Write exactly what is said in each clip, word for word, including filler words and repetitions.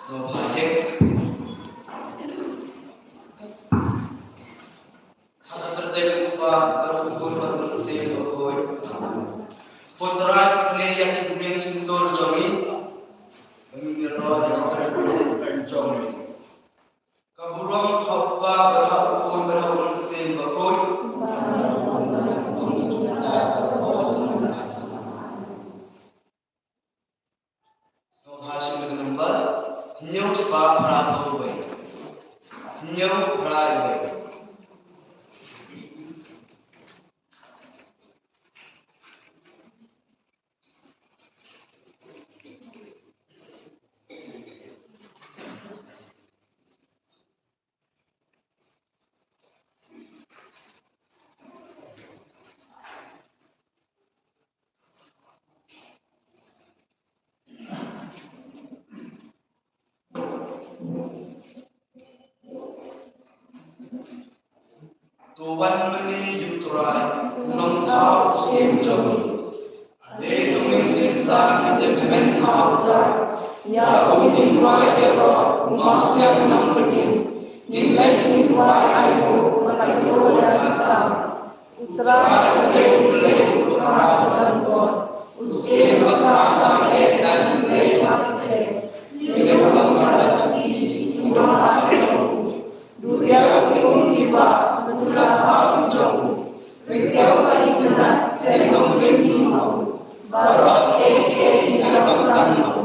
Sngewbha ïa. Ha ka kyrteng u Kpa bad u Khun bad u Mynsiem Bakhuid. Ko Trai, khublei ïa ki bneng shyntur jong ngi. Ba ngin ïaroh ïa ka kyrteng jong ngi. Ka burom ha u Kpa bad ha u Khun bad ha u Mynsiem Bakhuid. Sngewbha shim ka number hynñiew spah phra phew wei. Hynñiew phra wei. To wan mynne ïa u Trai, u nongthaw u syiem jong ngi. Lada to ngin pyrshang, ngin ïa kmen ha u Trai. Ïa u ngin duwai ïaroh, u mawsiang nongpynim. Ngin leit ngin duwai aiu, ba la ïoh ïa ka sam. U Trai u dei U Blei u kyrhai u donbor. U syiem bakla u dang eh da ki blei ba pyrthei. Ïa u long ka lynti, u long ka lynti. Duriaw ki um ki bah, ba ki la khaw ki jong u. Rynkiaw bad ki khynnah, sa long rim ki ma u. Baroh kiei kiei ki la long tang ma u.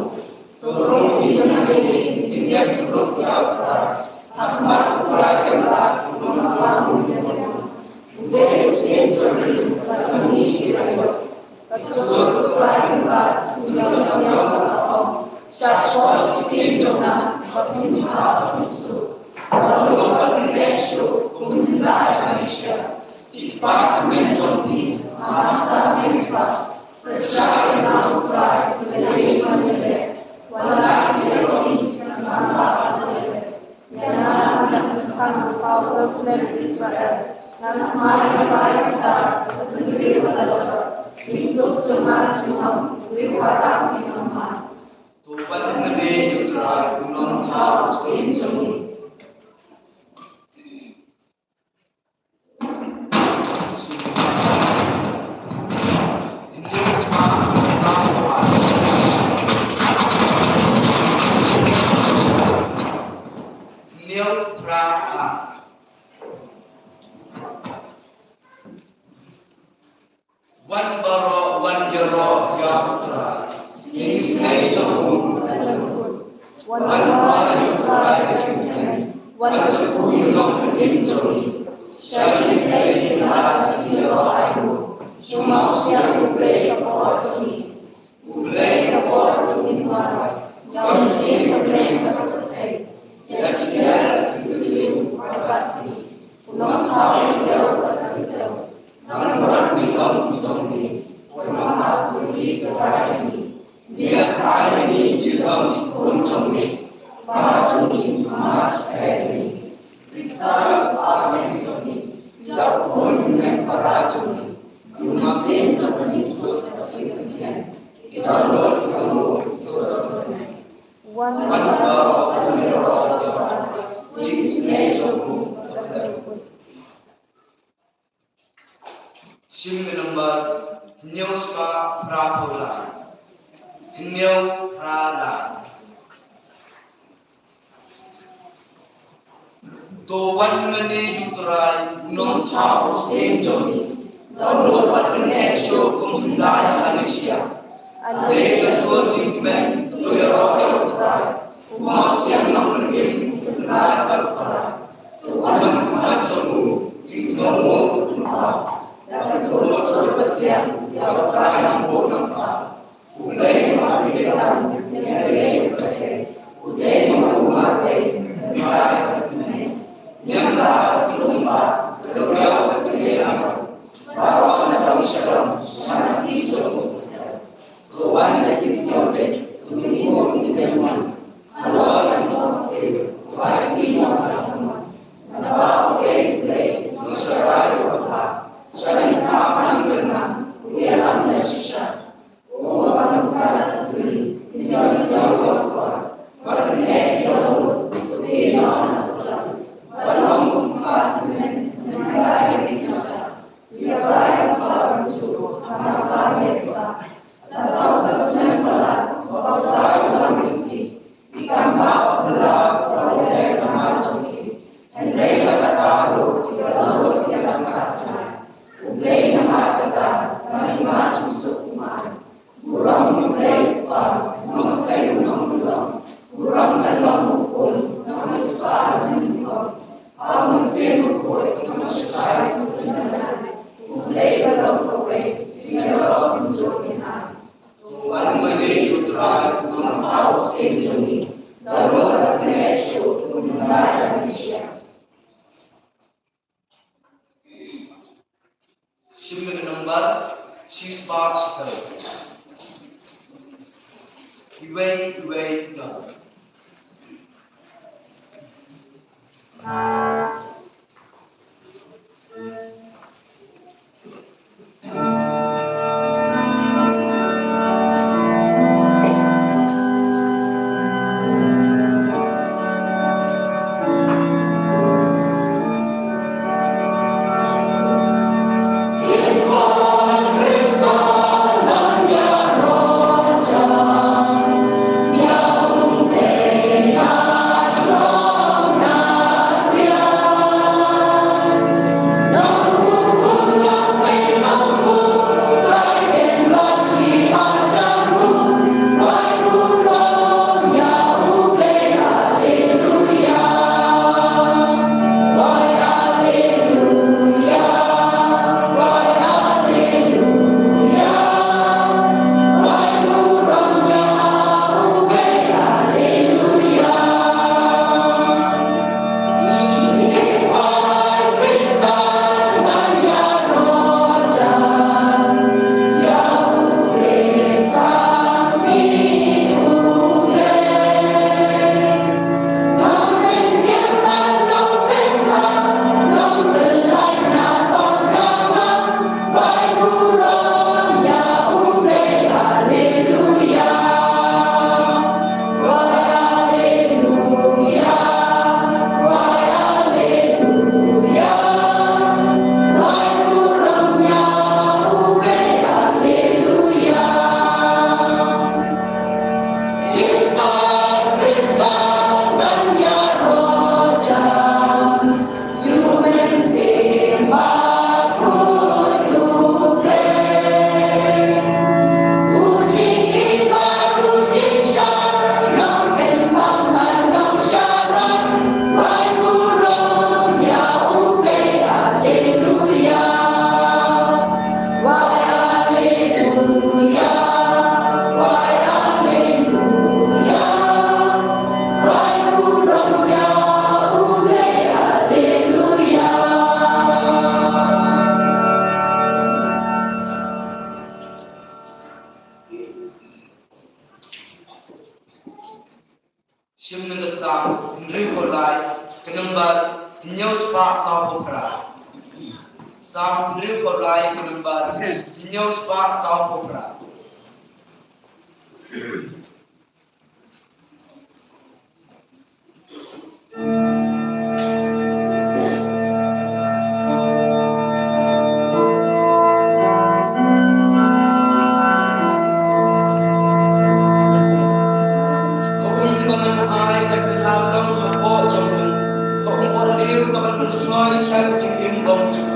To rung ïa u, ngin ïa pynrung ïa u Trai. Ha khmat u Trai Kynrad, u nongpynlong ïa u. U dei u syiem jong ngi, bad ngi ki la ïoh. Ka sur u Trai Kynrad, u ïohsngew bad ka ong. Shah shkor ki ktien jong nga, ba phin ïoh ka jingsuk. Download bad pynleit shuh, kum u Elijah. Ki kpa ki kmien jong phi, ha khmat u Trai. Pyrshah ïa u Trai, ki la ïeng ban ïaleh. Wat la ki ïaroh ïa ka kam ba ka ïaleh. Ïa nga, nga dang khang saw ka snem Israel. Nga smai ïa rai kita, ka bynriew ka la jot. Ki suk jong nga jong nga, riew haram ki nongmar. To wan mynne ïa u Trai, u nongthaw u syiem jong ngi. Hynñiew phra ar. Wan baroh, wan ïaroh ïa u Trai. Jingisynei jong u. Wan wan ïa u Trai ka jingkmen. Wan kyrkhu ïa u Nongpynim jong ngi. Shah ïeit ïa u Blei, ïaroh ïa u. Shu mawsiang U Blei ka por jong ngi. U Blei ka por jong ngi wan. Ïa u Syiem ka Blei ka pyrthei. Ïa ki ïar ki kylliang bad ki. U Nongthaw u ïa u bad ki. Nang bad ki long ki jong ngi. U Nongthaw u ri ka rai ngi. Ïa ka rai ngi ki long ki khun jong ngi. Ba jong ngi sma sha ka rai ngi. Pisa ïa u pa ïa u jong ngi, ïa u khun hynmen para jong ngi. Ïa u mynsiem jong ka jingsuk ka jingkmen. Ïa u lor sngewbha sngewbha. Wan wan wan wan. Jingsnei jong u. Shim ka number hynñiew spah phra phew lai. Hynñiew phra lai. To wan mynne ïa u Trai, u Nongthaw u Syiem jong ngi. Download bad pynleit shuh kum u Elijah. Ale ka sur jingkmen, to ïaroh ïa u Trai. U Mawsiang Nongpynim, u Trai bad u Trai. To wan ha khmat jong u, jingsngewnguh u Trai. Da ka dur sur basiang, ïa u Trai Nongbuh Nongthaw. U Blei ma u Blei tam, ïa u Blei u Blei. U dei ma u marwei, u Trai u Trai. Niam ba, u Blei ba, u Blei ba, u Blei ba. Baroh na dong shalom, sha na ki jong u. To wan na ki jong u, u ni mo u ni mo. Halor na mo si, wa ni mo na mo. Na ba u Blei, u Blei, u sharai u ba. Sharai na ba ni na, u ya lam na shisha. Hynrei la kata ruh ki la ïoh ïa ka sah jngai. U Blei namar kata, ka hima jingsuk u mai. Burom U Blei U Kpa, Nongshei u nongpynlong. Burom ka long u Khun, Nongshakri u nongpynlong. Ha u Mynsiem Bakhuid, Nongshakri u nongpynlong. U Blei ka long kawei, jingïaroh kumjuh kynhai. Wan mynne ïa u Trai, u Nongthaw u Syiem jong ngi. Download bad pynleit shuh, kum u Elijah. Shim ka number shispah shiphew. Iwei, iwei, no. Hynriew phew lai ka nombar, hynñiew spah saw phew phra. Ka um ba ngan ai ka kylla long hapoh jong u, ka um ba lyiur ka ban pynshoi sha ka jingim bymjukut.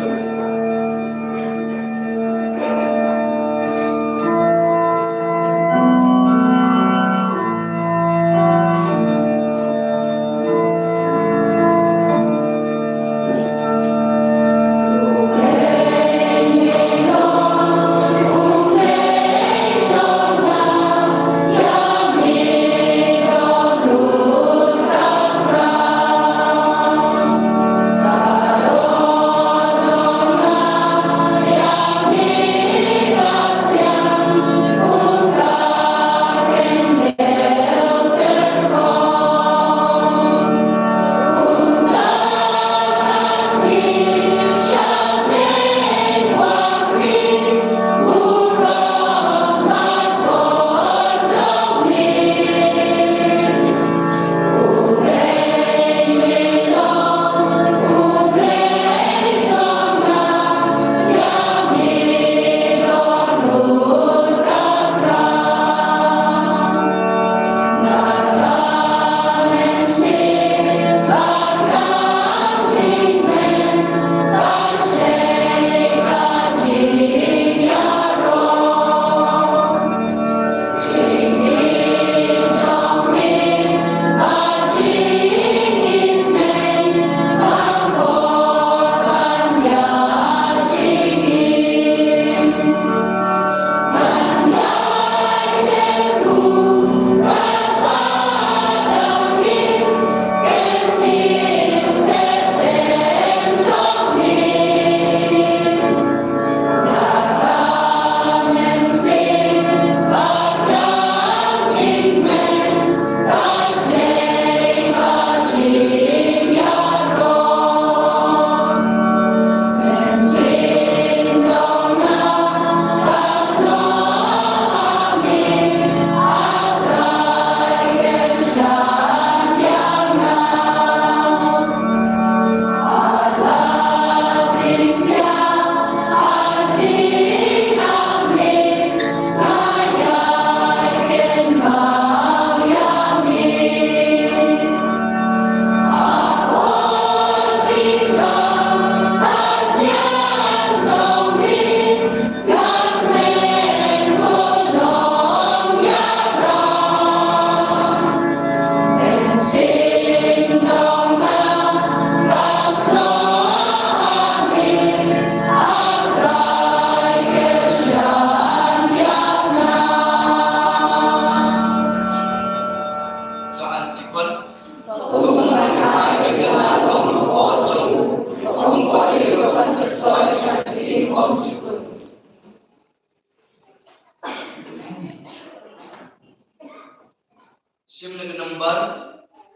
Shim na ka nombar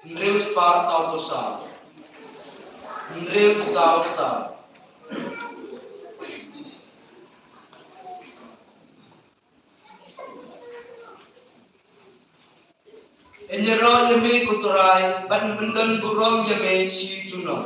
hynriew spah saw phew saw. Hynriew saw saw. Yn ïaroh ïa me ko Trai, bad yn pyndon burom ïa me shi junom.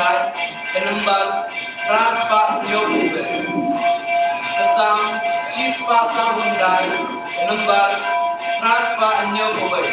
Ka nombar phra spah hynñiew phew wei. Ka Salm shi spah saw khyndai, ka nombar phra spah hynñiew phew wei.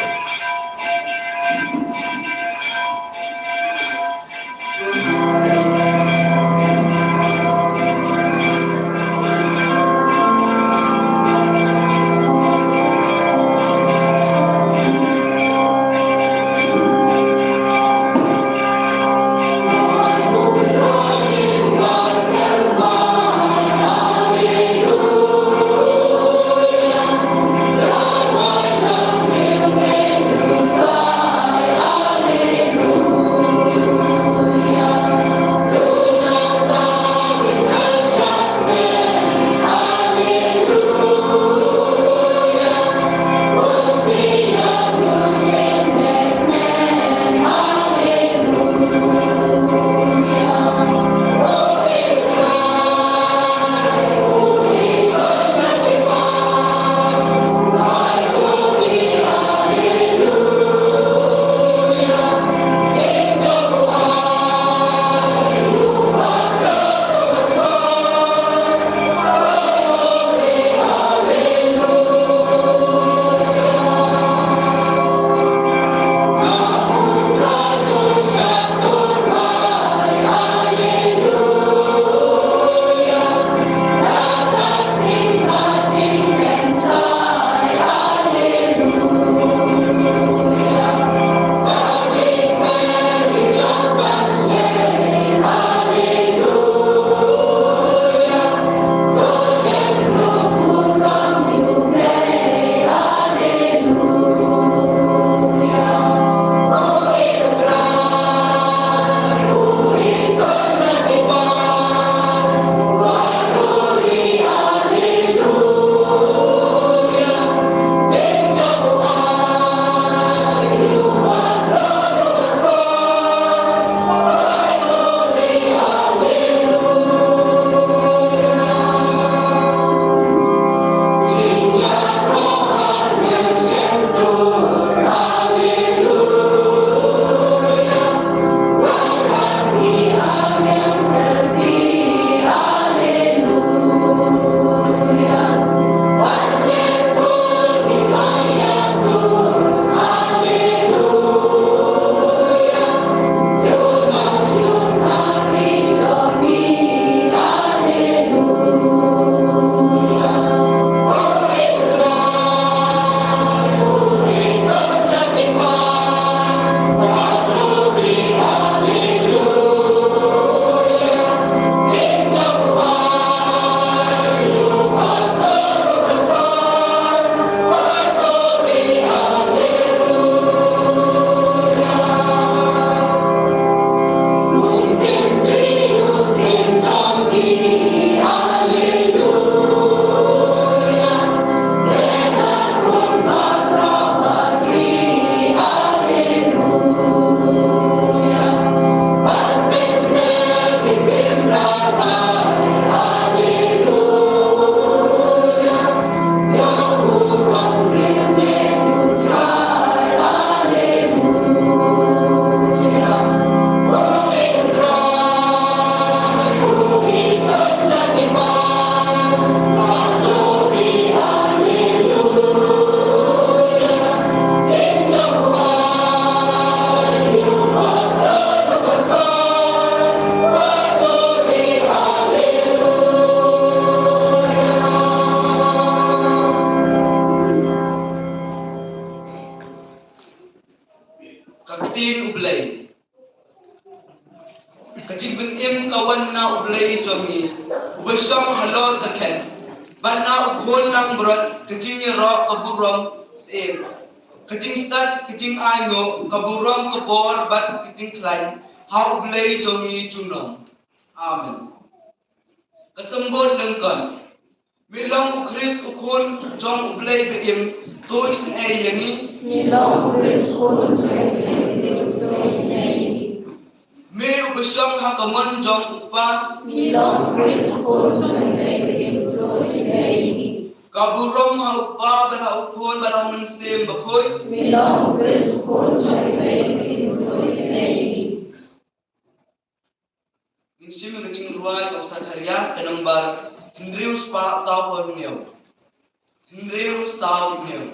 Ka ktien U Blei. Ka jingpynim ka wan na U Blei jong ngi, uba shong halor ka khet, bad na U Khun langbrot ka jingïaroh ka burom syiem, ka jingstad ka jingainguh, ka burom ka bor bad ka jingkhlaiñ ha U Blei jong ngi junom. Amen. Ka symbol lyngkot. Me long U Khrist U Khun jong U Blei ba im, to isynei ïa ngi. Me long U Khrist U Khun jong U Blei ba im, to isynei ïa ngi. Me uba shong ha ka mon jong U Kpa. Me long U Khrist U Khun jong U Blei ba im, to isynei ïa ngi. Ka burom ha U Kpa bad ha U Khun bad ha U Mynsiem Bakhuid. Me long U Khrist U Khun jong U Blei ba im, to isynei ïa ngi. Ngin shim ka jingrwai u Sakharia ka nombar hynriew spah saw phew hynñiew. Hynriew saw hynñiew.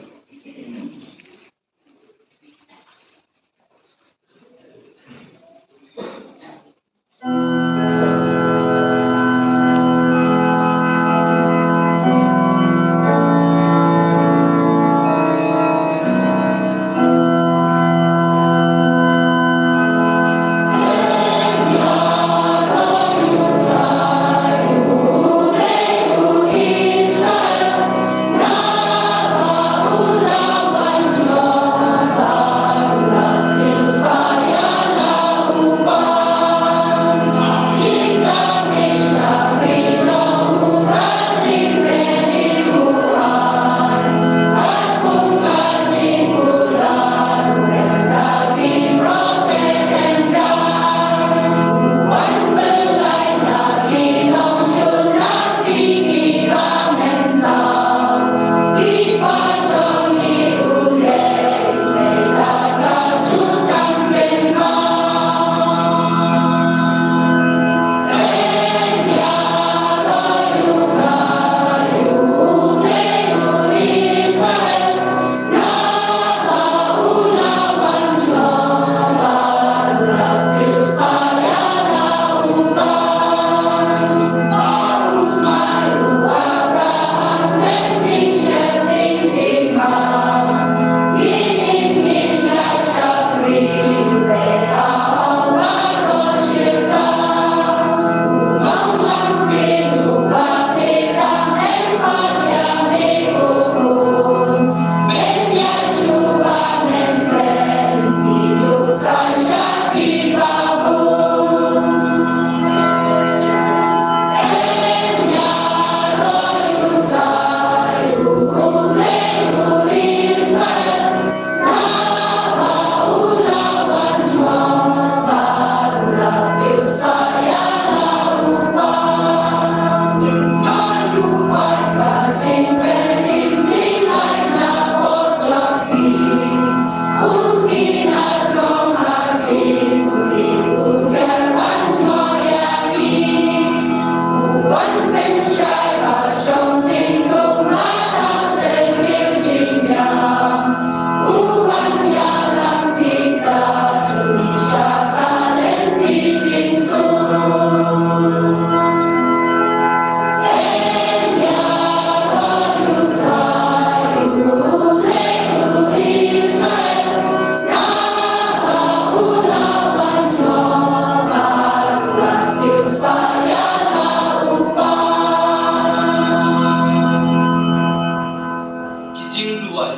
Ki jingduwai.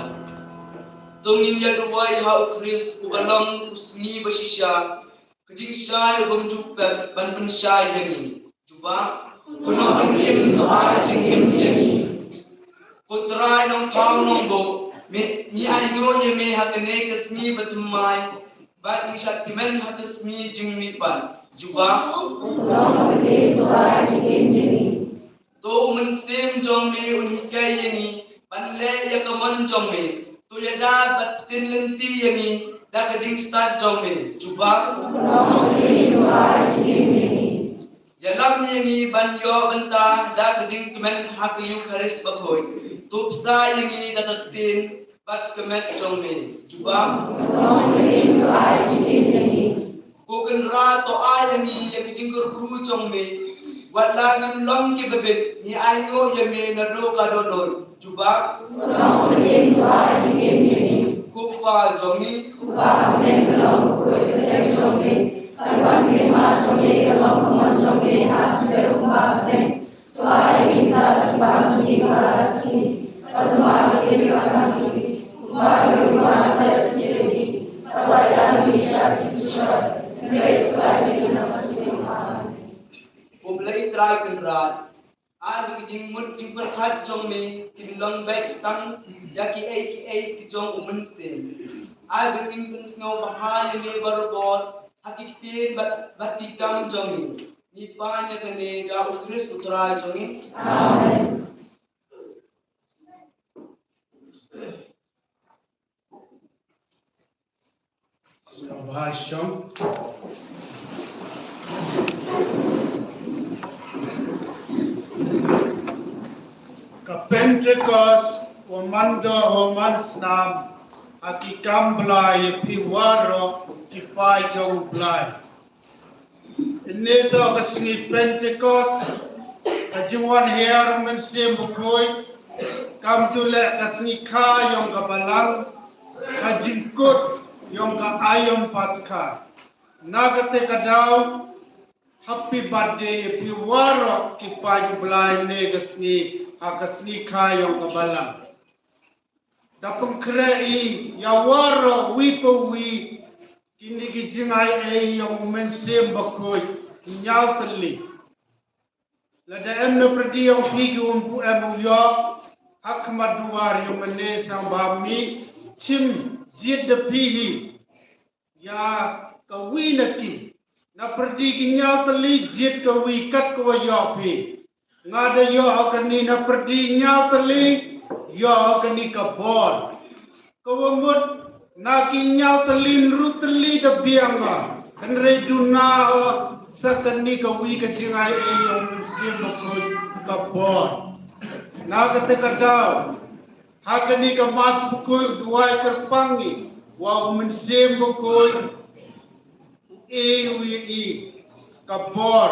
To ngin ïaduwai ha u Khrist uba long u sngi ba shisha, ka jingshai u bym ju pep ban pynshai ïa ngi. Jubab. Ko Nongpynim, to ai jingim ïa ngi. Ko Trai Nongthaw Nongbuh, me, ngi ainguh ïa me ha kane ka sngi bathymmai, bad ngi shad kmen ha ka sngi jingmihpat. Jubab. Ko Nongpynim, to ai jingim ïa ngi. To u Mynsiem jong me un hikai ïa ngi ban leh ïa ka mon jong me. To ïada bad ktien lynti ïa ngi da ka jingstad jong me. Jubab. Ïalam ïa ngi ban ïoh bynta da ka jingkmen ha ka Eukharist bakhuid. To bsa ïa ngi da ka ktien bad ka met jong me. Jubab. Ko Kynrad, to ai ïa ngi ïa ka jingkyrkhu jong me. Wat la ngim long kiba bit, ngi ainguh ïa me naduh ka dohnud. Jubab. Ko Kpa jong ngi. To ai ïa ngi da ka jingkyrkhu jong me ha ka Ko Blei Trai Kynrad, ai ba ki jingmut jingpyrkhat jong me kin long beit tang ïa kiei kiei ki jong u Mynsiem. Ai ba ngin pynsngew bha ïa me barabor ha ki ktien bad, bad ki kam jong me. Ngi pan ïa kane da u Khrist u Trai jong ngi. Amen. Sngewbha shong. Pentecost, wa man doh wa man snam, ha ki kam Blai ïa phi waroh ki paid jong U Blai. Ine to ka sngi Pentecost, ka jingwan hiar Mynsiem Bakhuid, kam ju leh ka sngi kha jong ka Balang, ka jingkut jong ka aïom Paskha. Na kata ka daw, happy birthday ïa phi waroh ki paid U Blai ne ka sngi, ha ka sngi kha jong ka Balang. Da pynkhreh ïa waroh wi pa wi kine ki jingai ei jong U Mynsiem Bakhuid, ki ñiaw tylli. Lada em na pyrdi jong phi ki um pu em u ïoh, ha khmat duwar jong mane sang ba mi chim jied da phi hi. Ïa ka wi na ki, na pyrdi ki ñiaw tylli jied ka wi kat ka wa ïoh phi. Nga da ïoh ha kani na pyrdi ñiaw tylli, ïoh ha kani ka bor. Ka wa mut na ki ñiaw tylli ynru tylli da biang nga. Hynrei duna sa kani ka wi ka jingai ei jong U Mynsiem Bakhuid ka bor. Na kata ka daw, ha kani ka Mass Bakhuid u duwai kyrpang ngi wa U Mynsiem Bakhuid u ei u ïa i ka bor.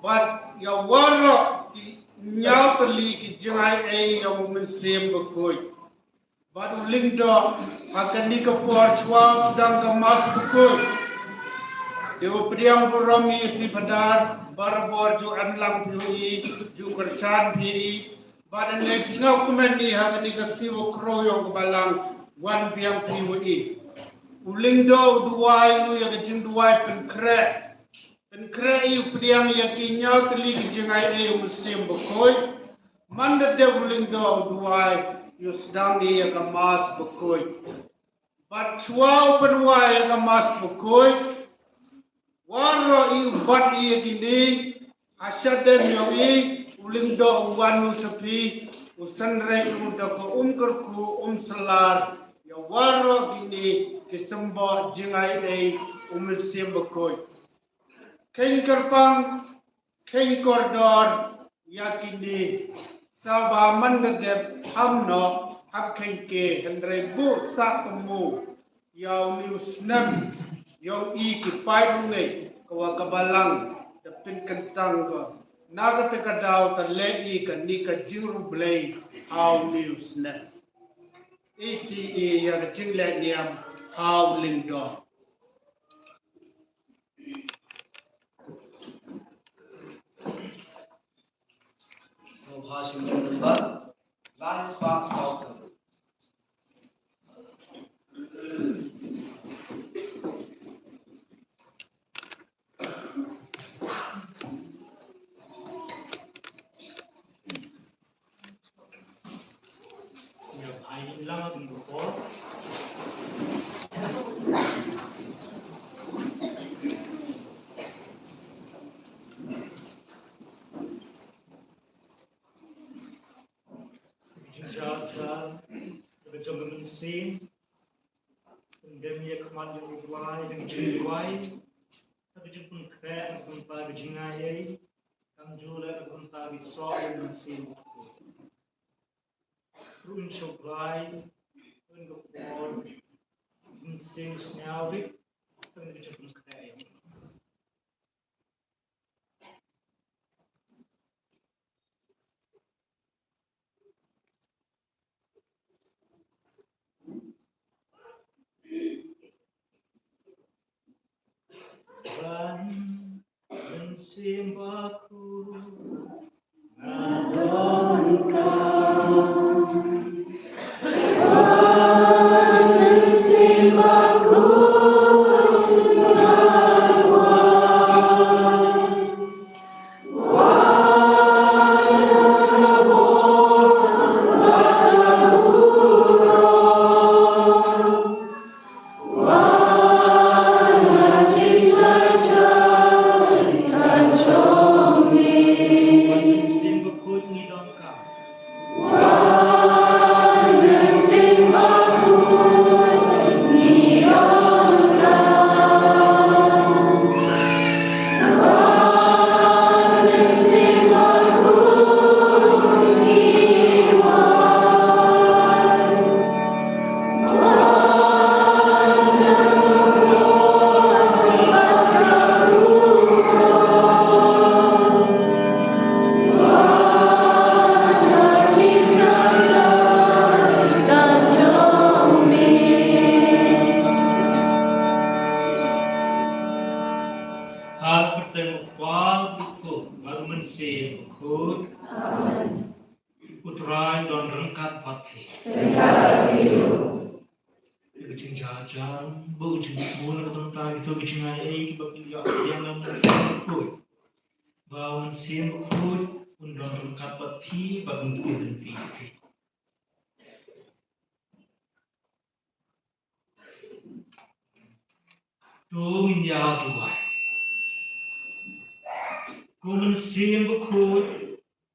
Bad ïa waroh ki ñiaw tylli ki jingai ei jong U Mynsiem Bakhuid. Bad u Lyngdoh, ha kani ka por shuwa u sdang ka Mass Bakhuid, te u pdiang burom ïa phi Phadar, barabor ju emlang phi ïa i, ju kyrchan phi ïa i. Bad ynne sngew kmen ïa i ha kani ka sngi wa kro jong ka Balang, wan biang phi ïa i. U Lyngdoh u duwai ïa ka jingduwai pynkhreh. Pynkhreh ïa u pdiang ïa ki ñiaw tylli ki jingai ei U Mynsiem Bakhuid. Man da dep u Lyngdoh u duwai ïa u sdang ïa ka Mass Bakhuid. Bad shuwa u pynduwai ïa ka Mass Bakhuid, waroh i u bat ïa kini, ha shadem jong i, u Lyngdoh u wan u shapi, u synreit u da ka um kyrkhu um slar, ïa waroh kini ki symbol jingai ei U Mynsiem Bakhuid. Kheiñ kyrpang, kheiñ kordor, ïa kini, sa ba man da dep ham noh, hap kheiñ ke, hynrei buh sah kumno, ïa une u snem, jong i ki paid u ngeit, ka wa ka Balang, da pynkyntang ka, na kata ka daw ta leh i kani ka jingru Blei, ha une u snem. Iti i ïa ka jingleh niam, ha u Lyngdoh. Sngewbha shim jingmut. Lai spah saw. Jingjar jar, jong ka mynsiem, pyndem ïa khmat jong u Blai, jong ka jingduwai, ka jingpynkhreh, ka bynta ka jingai ei, kamjooh leh ka bynta ki soh jong ka mynsiem. Ruh sha u Blai, un ka por, mynsiem sñiaw rit, un ka jingpynkhreh. Ban mynsiem bakhuid nga donkam. Ban mynsiem bakhuid nga donkam. Kyrteng u Kpa, u Khun bad u Mynsiem Bakhuid. U Trai un don ryngkat bad phi. Ka jingjajan bad ka jingthmu na ka bynta kito ki jingai ei kiba phi ïoh pdiang da u Mynsiem Bakhuid. Ba u Mynsiem Bakhuid un don ryngkat bad phi bad un kyrkhu ïa phi. To ngin ïa duwai. Ko Mynsiem Bakhuid,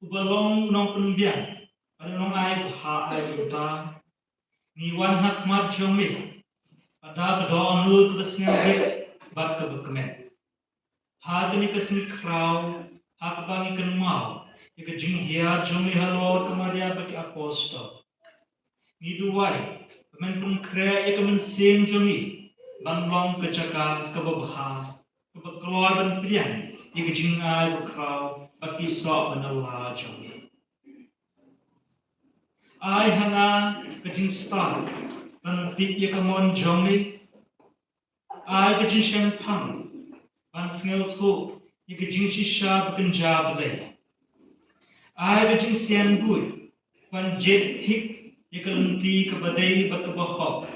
uba long u nongpynbiang bad u nongai bha ai bynta, ngi wan ha khmat jong me bad da ka dohnud kaba sngewrit bad kaba kmen. Ha kane ka sngi khraw, ha kaba ngi kynmaw ïa ka jinghiar jong me halor ka Maria bad ki apostol, ngi duwai ba men pynkhreh ïa ka mynsiem jong ngi ban long ka jaka kaba bha, kaba kloi ban pdiang ïa ka jingai bakhraw bad ki soh ba na la jong ngi. Ai ha nga ka jingstad ban tip ïa ka mon jong me. Ai ka jingshemphang ban sngewthuh ïa ka jingshisha ba kynja Blei. Ai ka jingsianbuit ban jied thik ïa ka lynti kaba dei bad kaba hok.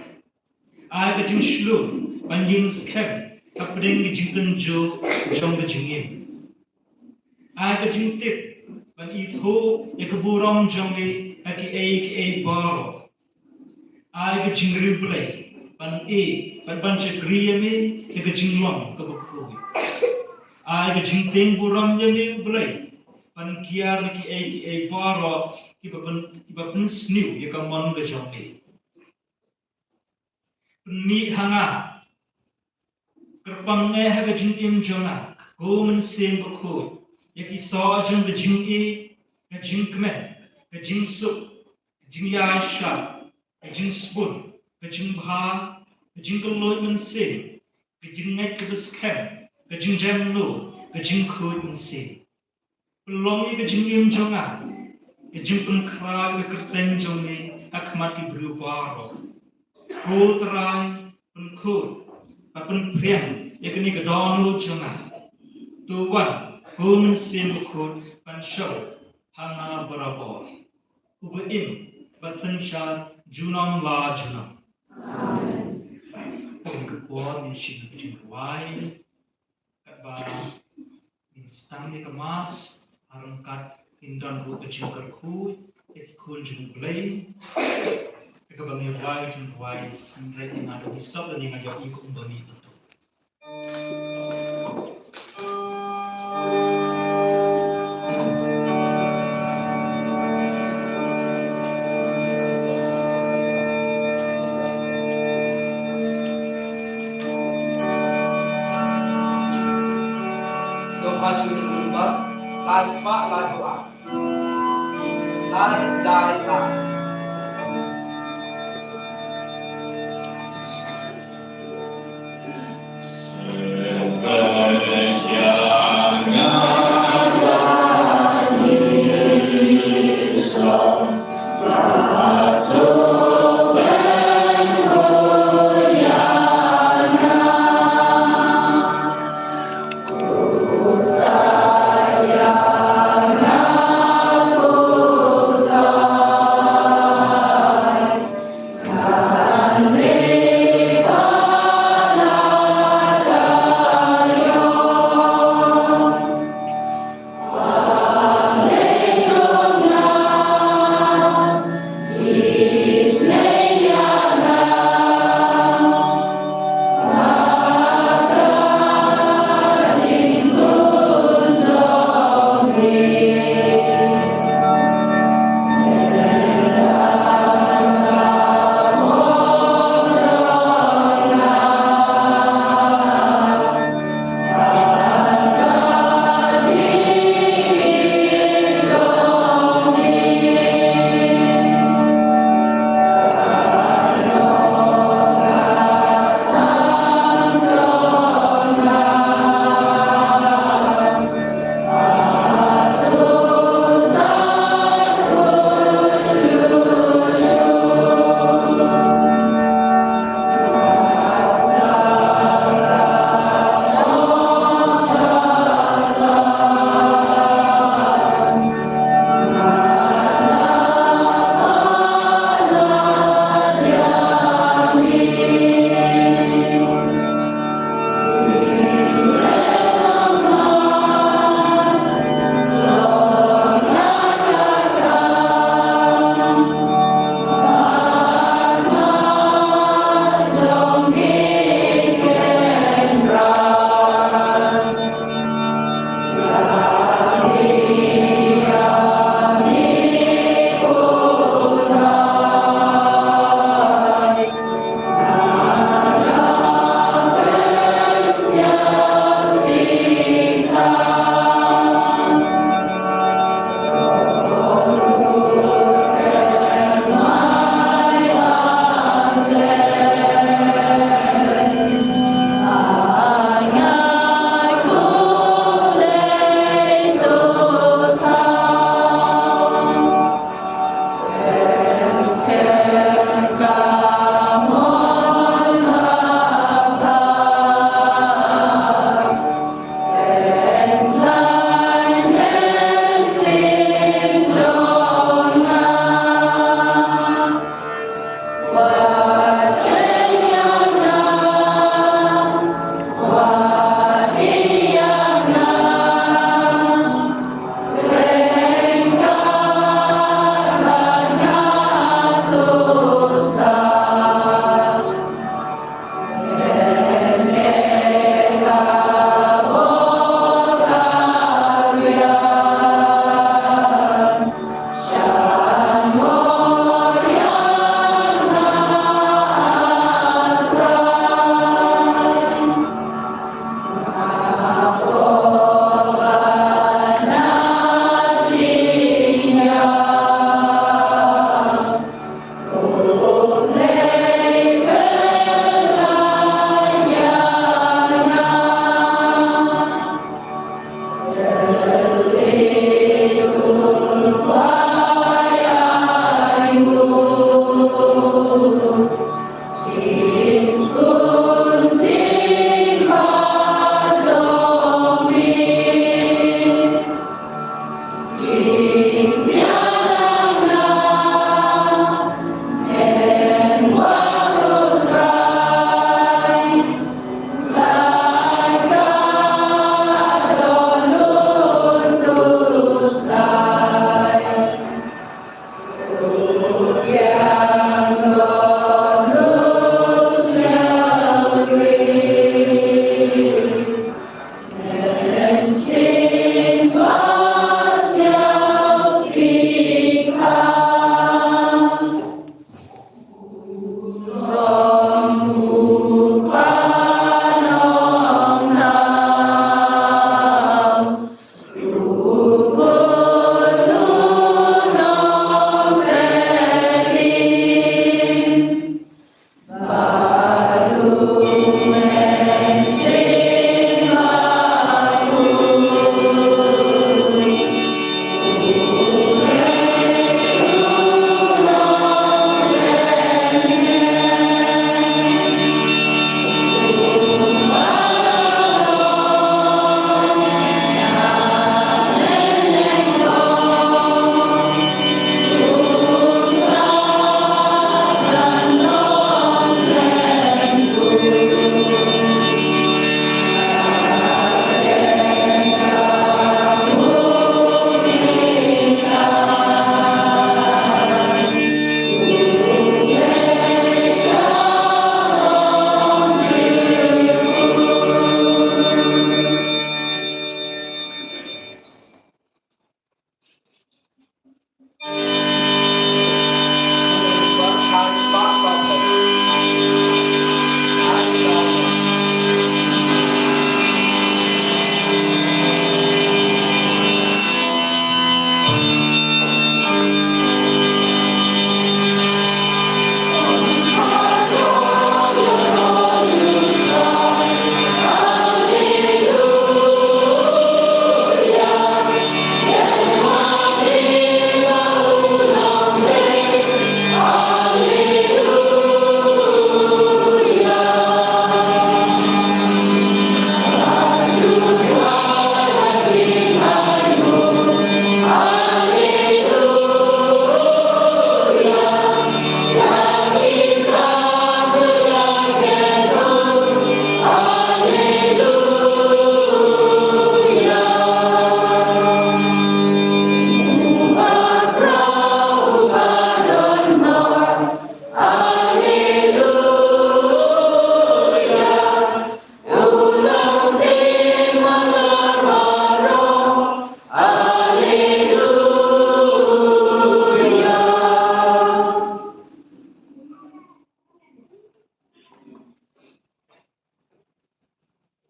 Ai ka jingshlur ban ïeng skhem hapdeng ka jingtynjuh jong ka jingim. Ai ka jingtip ban ithuh ïa ka burom jong me ha kiei kiei baroh. Ai ka jingriewblei ban ïeit bad ban shakri ïa me ha ka jinglong kaba khuid. Ai ka jingtieng burom ïa me U Blei ban kiar na kiei kiei baroh kiba pyn, kiba pynsniew ïa ka mon ka jong me. Pynmih ha nga, kyrpang eh ha ka jingim jong nga, ko Mynsiem Bakhuid, ïa ki soh jong ka jingïeit, ka jingkmen, ka jingsuk, ka jingïaishah, ka jingsbun, ka jingbha, ka jingkylluid mynsiem, ka jingngeit kaba skhem, ka jingjemnud, ka jingkhuid mynsiem. Pynlong ïa ka jingim jong nga ka jingpynkhraw ïa ka kyrteng jong me ha khmat ki briew baroh. Ko Trai, pynkhuid bad pynphriang ïa kane ka dohnud jong nga. To wan ko Mynsiem Bakhuid ban shong ha nga barabor, uba im bad synshar junom la junom. Amen. Kum ka por ngin shim ka jingrwai. Katba ngin sdang ïa ka Mass, ha ryngkat ngin don ruh ka jingkyrkhu ïa ki khun jong U Blei. Ïa kaba ngin rwai ka jingrwai, synreit ïa nga da u Bishop lane nga ïohi kumba ngi pyntuh. Sngewbha sngewbha, lai spah lai buaid. Lai lai lai.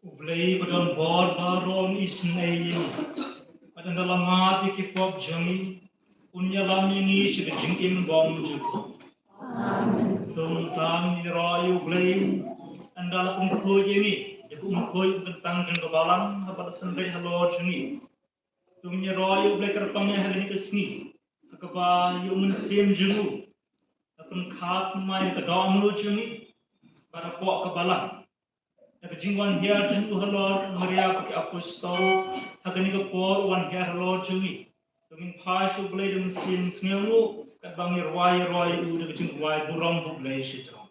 U Blei ba don bor baroh un isynei ïa ngi. Bad ynda la mad ïa ki pop jong ngi, un ïalam ïa ngi sha ka jingim bymjukut. Amen. To ngin ïaroh ïa U Blei, ynda la pynkhluit ïa ngi da ka umkhuid umkyntang jong ka balang, haba la synreit halor jong ngi. To ngin ïaroh ïa U Blei kyrpang ïa ha kane ka sngi, ha kaba ïa u Mynsiem jong u la pynkhap thymmai ha ka dohnud jong ngi bad hapoh ka balang. Da ka jingwan hiar jong u halor Maria bad ki apostol, ha kane ka por u wan hiar halor jong ngi. To ngin phai sha U Blei da ka mynsiem sngewnguh, katba ngi rwai ïaroh ïa u da ka jingrwai burom ha U Blei shajrong.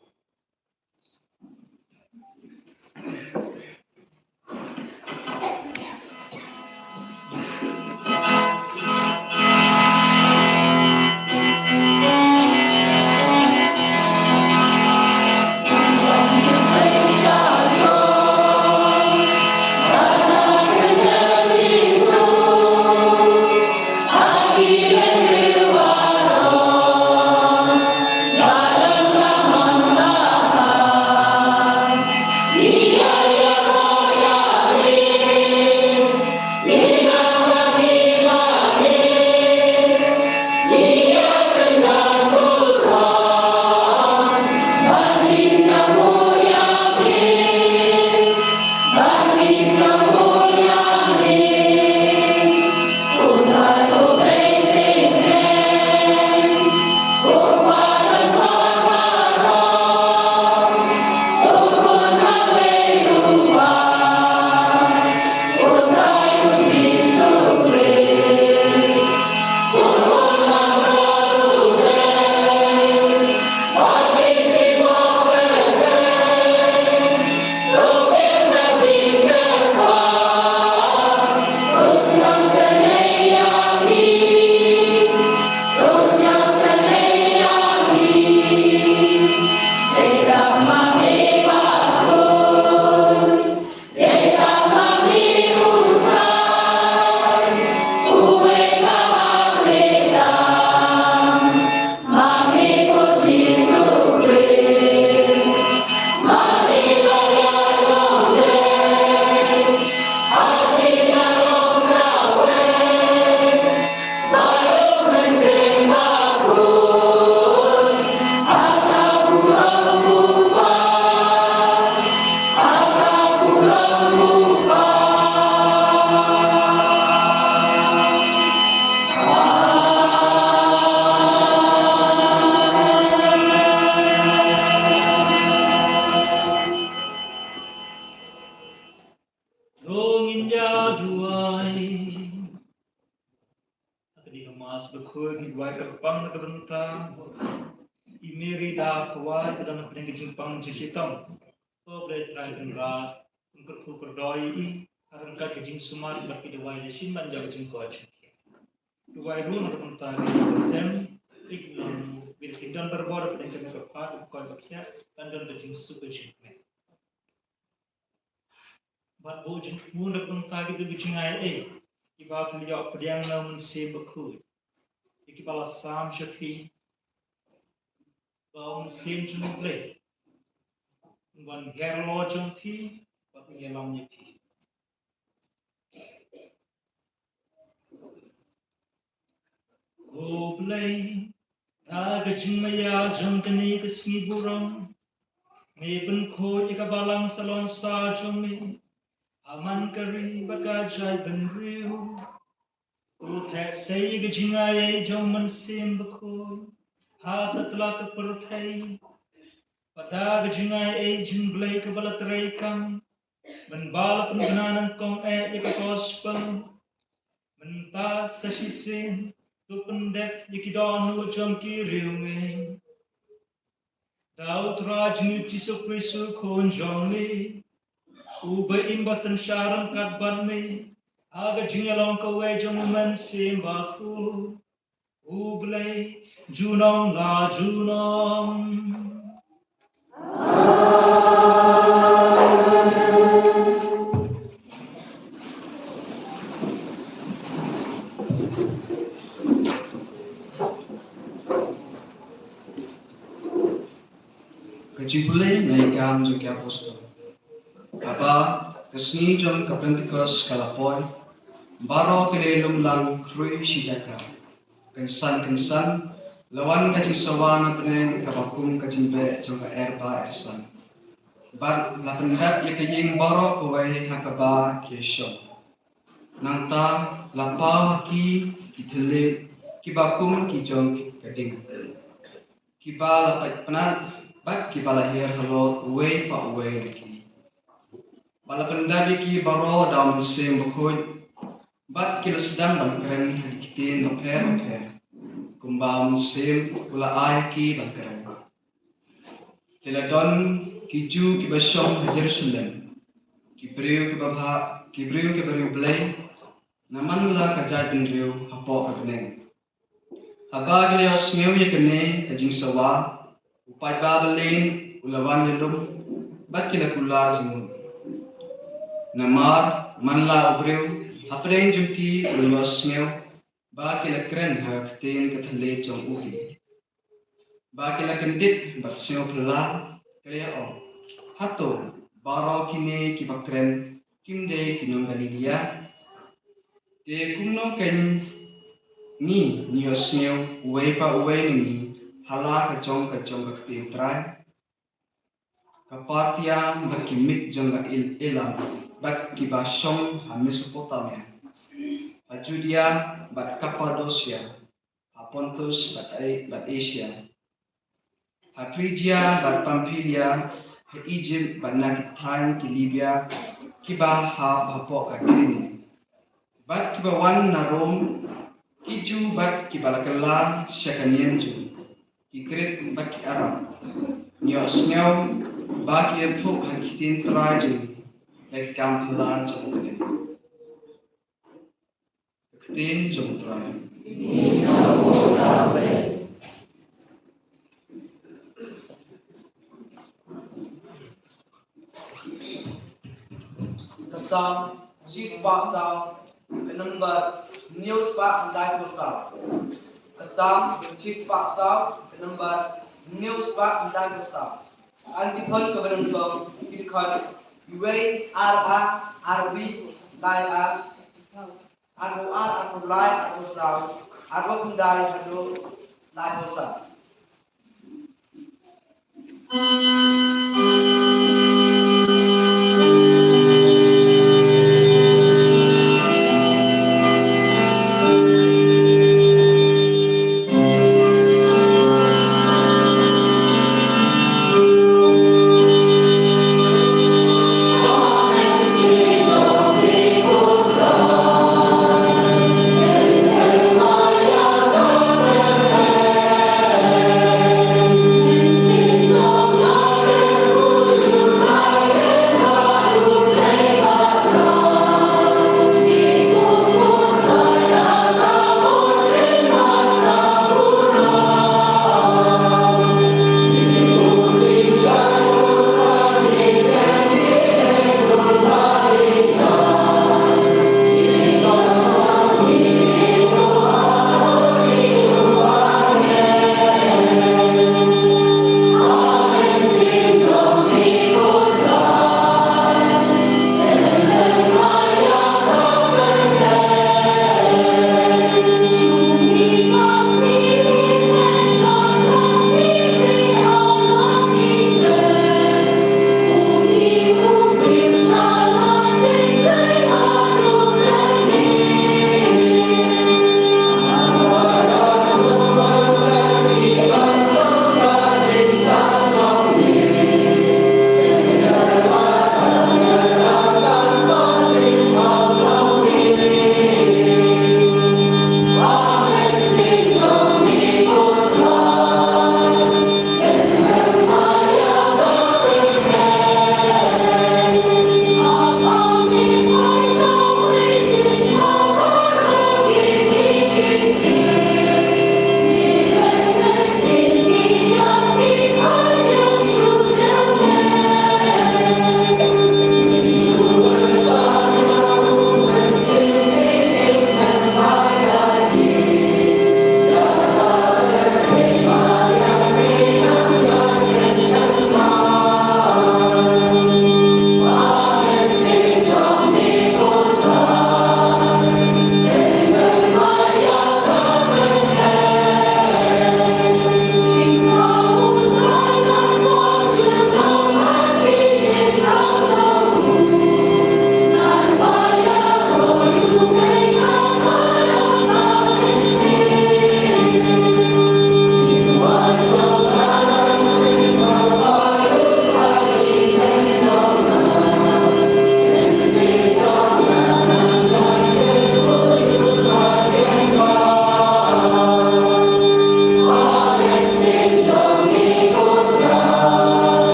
Mass Bakhuid ngi duwai kyrpang na ka bynta i Mary da Hawa, ka don hapdeng ka jingpang jingshitom. Ko Blei Trai Kynrad, un kyrkhu kyrdoi ïa i ha ryngkat ka jingsumar bad ki dawai da shin ban jong ka jingkoit. Duwai ruh na ka bynta ki da sem, ki long ki da ki don barabor hapdeng kane ka phad, u koit u khiah, ban don ka jingsuk ka jingkmen. Bad bun jingthmu na ka bynta kito ki jingai ei, kiba pynïoh pdiang na u Mynsiem Bakhuid, ïa kiba la sam sha phi, ba u Mynsiem jong u Blei un wan hiar lor jong phi bad un ïalam ïa phi. Ko Blei, da ka jingmaïa jong kane ka sngi burom, me pynkhuid ïa ka balang salonsa jong me ha man ka ri bad ka jaitbynriew. To theh sei ïa ka jingai ei jong u Mynsiem Bakhuid ha satlak ka pyrthei. Bad da ka jingai ei jong u Blei kaba la treikam, mynba la pynbna nyngkong eh ïa ka gospel, mynta sa shisien to pyndep ïa ki dohnud jong ki riewngeit. Da u Trai jong ngi u Jisu Khrist u Khun jong me, uba im bad synshar ryngkat bad me ha ka jingïalong kawei jong u Mynsiem Bakhuid, U Blei junom la junom. Ka jingpule na i Kam jong ki Apostol. Haba ka sngi jong ka Pentekost ka la poi, baroh ki la lum lang khrui shi jaka. Kynsan kynsan la wan ka jingsawa na bneng kaba kum ka jingbeh jong ka er ba er san. Bad la pyndep ïa ka ïing baroh kawei ha kaba ki shong. Nangta la paw ha ki ki thylliej kiba kum ki jong ka ding, kiba la pait pnat bad kiba la hiar halor uwei pa uwei na ki. Bad la pyndep ïa ki baroh da u Mynsiem Bakhuid, bad ki la sdang ban kren ha ki ktien bapher bapher, kumba u Mynsiem u la ai ki ban kren. Te la don ki Jiw kiba shong ha Jerusalem, ki briew kiba bha, ki briew kiba riewblei na man la ka jaitbynriew hapoh ka bneng. Haba ki la ïohsngew ïa kane ka jingsawa, u paidbah balein u la wan ïalum, bad ki la kular jingmut. Namar man la u briew hapdeng jong ki u la ïohsngew ba ki la kren ha ka ktien ka thylliej jong u hi. Ba ki la kyndit bad sngew phylla, ki la ïa-ong, hato baroh kine kiba kren kim dei ki nong Galilia? Te kumno kein ngi, ngi ïohsngew uwei pa uwei na ngi ha la ka jong ka jong ka ktien Trai? Ka Parthia bad ki Mid jong ka Il-, Elam, bad kiba shong ha Mesopotamia, ha Judia bad Kapadosia, ha Pontus bad A-, bad Asia, ha Phrijia bad Pamphilia, ha Ijipt bad na ki thaiñ ki Libia kiba hap hapoh ka Kirene, bad kiba wan na Rom, ki Jiw bad kiba la kylla sha ka niam Jiw, ki Grik bad ki Arab. Ngi ïohsngew ba ki ïathuh ha ki ktien Trai jong ngi da ki kam phylla jong U Blei. Ka ktien jong U Trai. Ka Salm shispah saw, ka number hynñiew spah khyndai phew saw. Ka Salm shispah saw, ka number hynñiew spah khyndai phew saw. Antiphon kaba nyngkong, ki dkhot: Iwei, ar ar, arwei, lai ar, arphew ar, arphew lai, arphew saw, arphew khyndai haduh laiphew saw.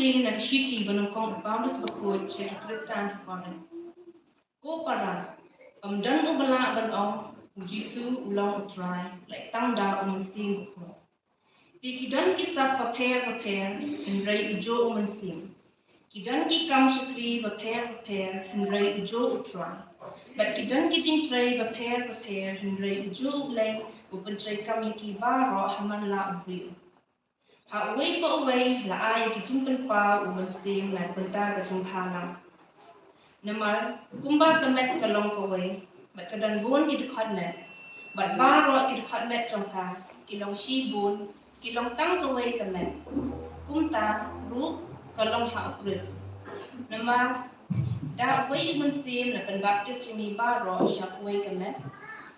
Na ka shithi ba nyngkong u Paulus bakhuid sha ki Khristan ha Korinth. Ko para, ym don uba lah ban ong, U Jisu u long U Trai, lait tang da U Mynsiem Bakhuid. Te ki don ki sap bapher bapher, hynrei u juh U Mynsiem. Ki don ki kam shakri bapher bapher, hynrei u juh U Trai. Bad ki don ki jingtrei bapher bapher, hynrei u juh U Blei u pyntreikam ïa ki baroh ha man la u briew. Ha uwei pa uwei la ai ïa ki jingpynpaw U Mynsiem na ka bynta ka jingbhalang. Namar kumba ka met ka long kawei, bad ka don bun ki dkhot met, bad baroh ki dkhot met jong ka ki long shibun, ki long tang kawei ka met. Kumta ruh ka long ha U Khrist. Namar da uwei U Mynsiem la pynbaptis ïa ngi baroh sha uwei ka met,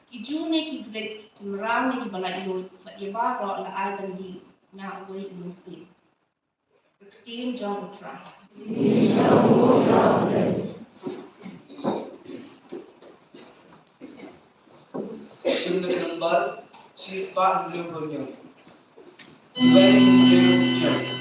ki Jiw ne ki Grik, ki mraw ne ki ba laitluid, bad ïa baroh la ai ban dih na uwei U Mynsiem. Ka ktien jong U Trai. Shim da ka nambar shispah hynriew hynñiew. Hynriew hynñiew.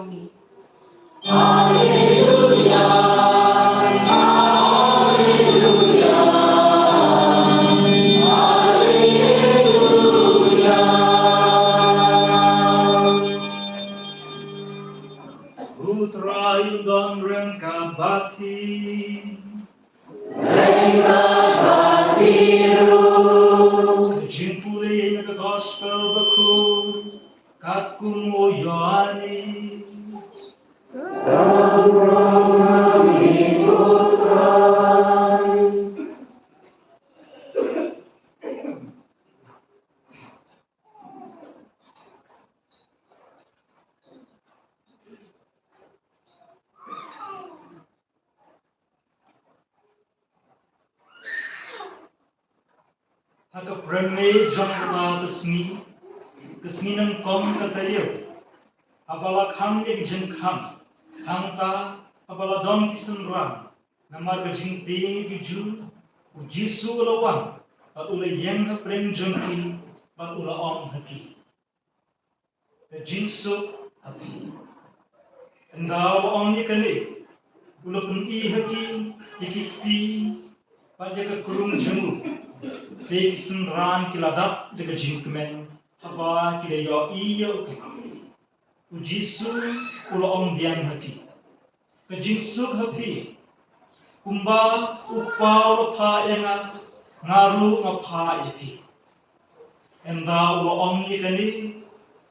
me. U Trai un don ryngkat bad phi. Ka jingpule na ka Gospel bakhuid katkum u Ïoannis. Ha ka prem May jong kata ka sngi, ka sngi nyngkong ka taïew, haba la khang ïa ki jingkhang, hangta haba la don ki synran, namar ka jingtieng ïa ki Jiw, u Jisu u la wan, bad u la ïeng ha pdeng jong ki, bad u la ong ha ki, ka jingsuk ha phi. Ynda u la ong ïa kane, u la pyni ha ki ïa ki kti bad ïa ka krung jong u. Te ki synran ki la dap da ka jingkmen haba ki la ïohi ïa u. U Jisu u la ong biang ha ki, ka jingsuk ha phi. Kumba u Kpa u la phah ïa nga, nga ruh nga phah ïa phi. Ynda u la ong ïa kane,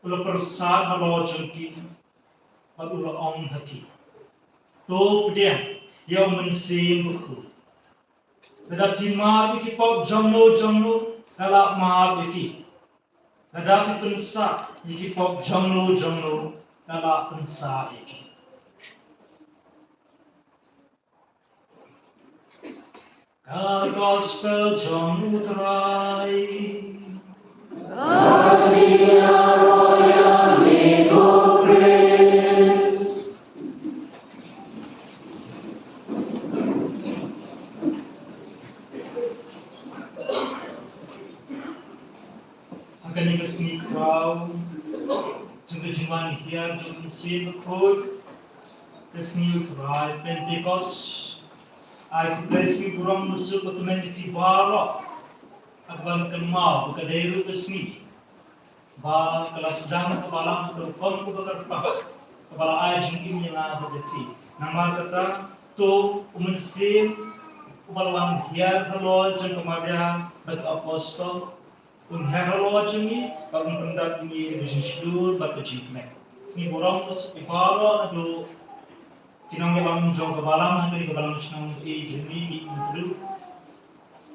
u la pyrsad halor jong ki, bad u la ong ha ki, to pdiang ïa u Mynsiem Bakhuid. Lada phi map ïa ki pop jongno jongno, nga lah map ïa ki. Lada phi pynsah ïa ki pop jongno jongno, nga lah pynsah ïa ki. Ka Gospel jong u Trai. Ha kane ka sngi khraw jong ka jingwan hiar jong u Mynsiem Bakhuid, ka sngi u Trai Pentekost, ai khublei sngi burom basuk ba kmen ïa phi baroh, ha kaba nga kynmaw ba ka dei ruh ka sngi ba ka la sdang ka balang ha ka rukom kaba kyrpang, kaba la ai jingim ïa nga bad ïa phi. Namar kata, to u Mynsiem uba la wan hiar halor jong ka Maria bad ki apostol, un hiar halor jong ngi, bad un pyndap ïa ngi da ka jingshlur bad ka jingkmen. Sngi burom basuk ïa baroh naduh ki nongïalam jong ka balang, ha kane ka balang shnong, ïa jong ngi ki Hynñiewtrep,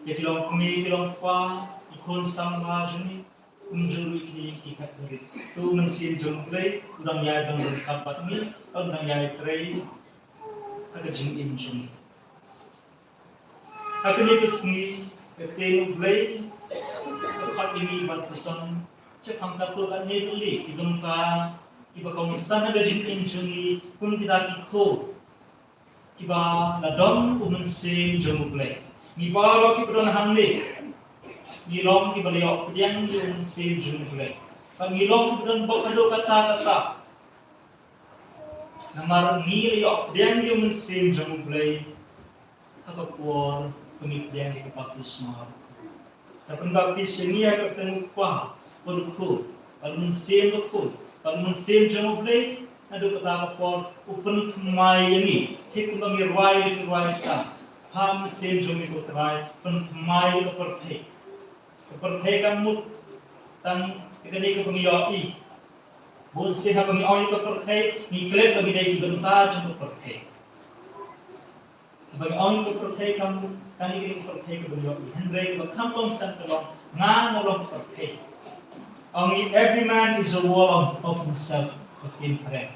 ïa ki long kmie, ki long kpa, ki khun samla jong ngi, kumjuh ruh ïa kine ki khatduh. To u Mynsiem jong u Blei u dang ïai don ryngkat bad ngi, u dang ïai trei ha ka jingim jong ngi. Ha kane ka sngi, ka ktien u Blei ka khot ïa ngi ban pyrshang shaphang katto katne tylli ki bynta kiba kongsan ha ka jingim jong ngi kum kita ki khun kiba la don u Mynsiem jong u Blei. Ngi baroh kiba don hangne ngi long kiba la ïoh pdiang ïa u Mynsiem jong u Blei. Bad ngi long kiba don bok haduh katta katta. Namar ngi la ïoh pdiang ïa u Mynsiem jong u Blei ha ka por ba ngi pdiang ïa ka baptisma. La pynbaptis ïa ngi ha ka kyrteng u Kpa, bad u Khun, bad u Mynsiem Bakhuid, bad u Mynsiem jong u Blei, naduh kata ka por u pynthymmai ïa ngi, thik kumba ngi rwai ïa ki rwai sa. Ha u Mynsiem jong me ko Trai, pynthymmai ïa ka pyrthei. Ka pyrthei kam mut tang ïa kane kaba ngi ïohi. Bunsien haba ngi ong ïa ka pyrthei, ngi klet ba ngi dei ki bynta jong ka pyrthei. Haba ngi ong ïa ka pyrthei kam mut tang ïa kane ka pyrthei kaba ngi ïohi. Hynrei kaba kham kongsan ka long, nga nga long ka pyrthei. Ong ngi, every man is a wall of, of himself, of him, pyrshah.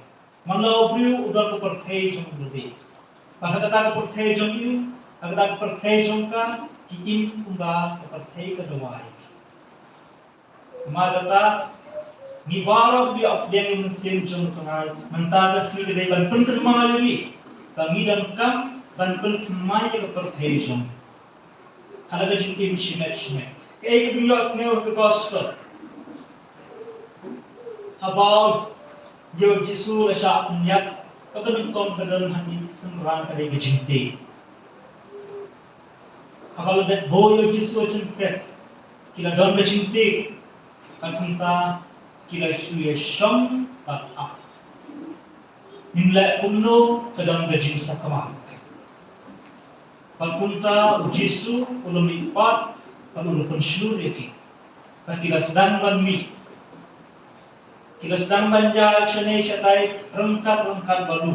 Man la u briew u don ka pyrthei jong u lade. Bad ha kata ka pyrthei jong u, ha kata ka pyrthei jong ka, ki im kumba ka pyrthei ka dawai. Namar kata, ngi baroh ngi ïoh pdiang ïa u Mynsiem jong u Trai, mynta ka sngi ka dei ban pynthymmai ïa ngi ba ngi donkam ban pynthymmai ïa ka pyrthei jong ngi. Ha la ka jingim shimet shimet, kaei kaba ngi ïohsngew ha ka gospel? Haba Ïa u Jisu la shah pynïap, kaba nyngkong ka don ha ki synran ka dei ka jingteh. Haba la dep buh ïa u Jisu ha jingteh, ki la don ka jingteh, bad kumta ki la shu ïashong bad ap. Ngim leh kumno, ka don ka jingsakma. Bad kumta u Jisu u la mihpat bad u la pynshlur ïa ki. Bad ki la sdang ban mih. Ki la sdang ban ïaid shane shatai ryngkat ryngkat bad u.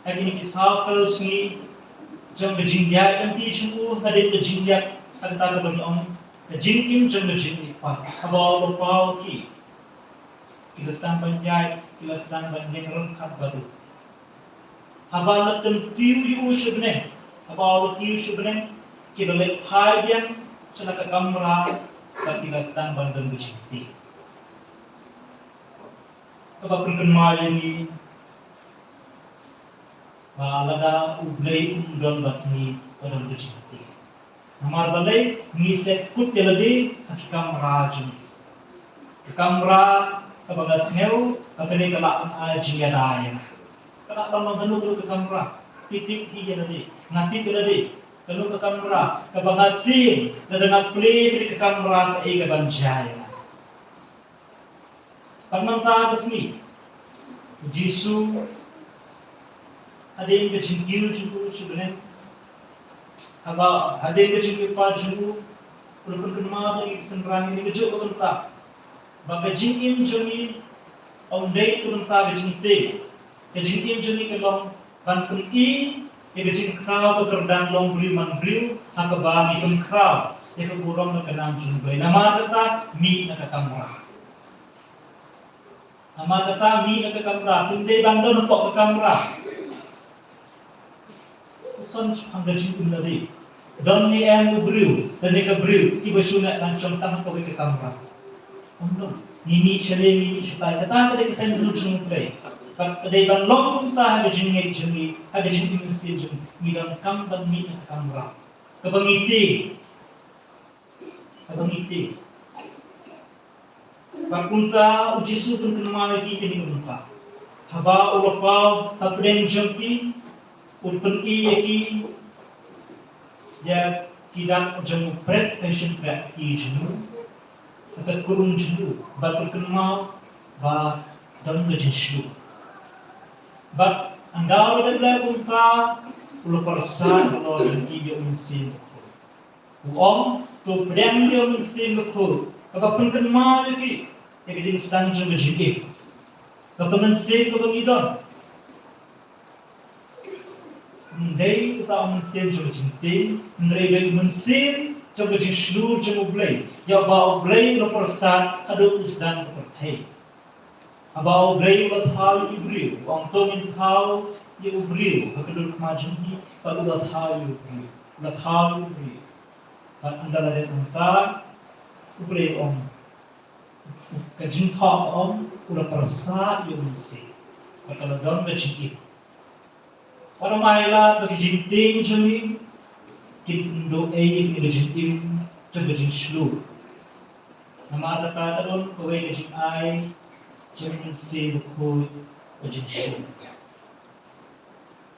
Ha kine ki saw phew sngi jong ka jingïaid lynti jong u, hadien ka jingïap, ha kata kaba ngi ong ka jingim jong ka jingmihpat, haba u la paw ïa ki, ki la sdang ban ïaid, ki la sdang ban ïeng ryngkat bad u. Haba la kyntiew ïa u sha bneng, haba la kiew sha bneng, ki la leit phai biang sha la ka kamra, bad ki la sdang ban don ka jingteh. Kaba pynkynmaw ïa ngi ba lada U Blei um don bad ngi, ka don ka jingteh. Namar balei? Ngi sngewkut ïa lade ha ki kamra jong ngi. Ka kamra kaba nga sngew ba kane ka lah ban ai jingïada ïa nga. Ka lah ban long kano kano ka kamra. Phi tip hi ïa lade, nga tip ïa lade. Kano ka kamra kaba nga tieng, lada nga plie kane ka kamra, kaei kaban jia ïa nga. Bad mynta ka sngi u Jisu, hadien ka jingkiew jong u sha bneng, haba hadien ka jingmihpat jong u, u la pynkynmaw ïa ki synran ïa ka juh ka bynta ba ka jingim jong ngi ym dei ka bynta ka jingteh. Ka jingim jong ngi ka long ban pyni ïa ka jingkhraw ka kyrdan long briew man briew, ha kaba ngi pynkhraw ïa ka burom ka nam jong U Blei. Namar kata, mih na ka kamra. Namar kata, mih na ka kamra. Phim dei ban don hapoh ka kamra. Son shaphang ka jingim lade. Don ne em u briew lane ka briew kiba shu neh nangshong tang ha kawei ka kamra? Ym don. Ngi mih shane, ngi mih shatai. Kata ka dei ka saiñ bynriew jong U Blei. Ka dei ban long kumta ha ka jingngeit jong ngi, ha ka jingim mynsiem jong ngi. Ngi donkam ban mih na ka kamra kaba ngi tieng. Kaba ngi tieng. Bad kumta u Jisu u pynkynmaw ïa ki kane ka bynta. Haba u la paw hapdeng jong ki, u pyni ïa ki ïa ki dak jong u pret, ha ki shin pret ki jong u, ha ka krung jong u, bad pynkynmaw ba don ka jingshlur. Bad ynda u la dep leh kumta, u la pyrsad halor jong ki ïa u Mynsiem Bakhuid. U ong, to pdiang ïa u Mynsiem Bakhuid, kaba pynkynmaw ïa ki ïa ka jingsdang jong ka jingim, ba ka mynsiem kaba ngi don ym dei uta u mynsiem jong ka jingtieng, hynrei dei u mynsiem jong ka jingshlur jong U Blei, ïa uba U Blei u la pyrsad haduh u sdang ka pyrthei. Haba U Blei u la thaw ïa u briew, u ong, to ngin thaw ïa u briew ha ka dur ka jong ngi, bad u la thaw ïa u briew, u la thaw ïa u briew. Bad ynda la dep kumta, U Blei u ong, ka jingthoh ka ong, u la pyrsad ïa u Mynsiem, bad ka la don ka jingim. Wat ym ailad ba ki jingtieng jong ngi kin ym duh ei ïa kane ka jingim jong ka jingshlur. Namar kata ka don kawei ka jingai jong u Mynsiem Bakhuid, ka jingshlur.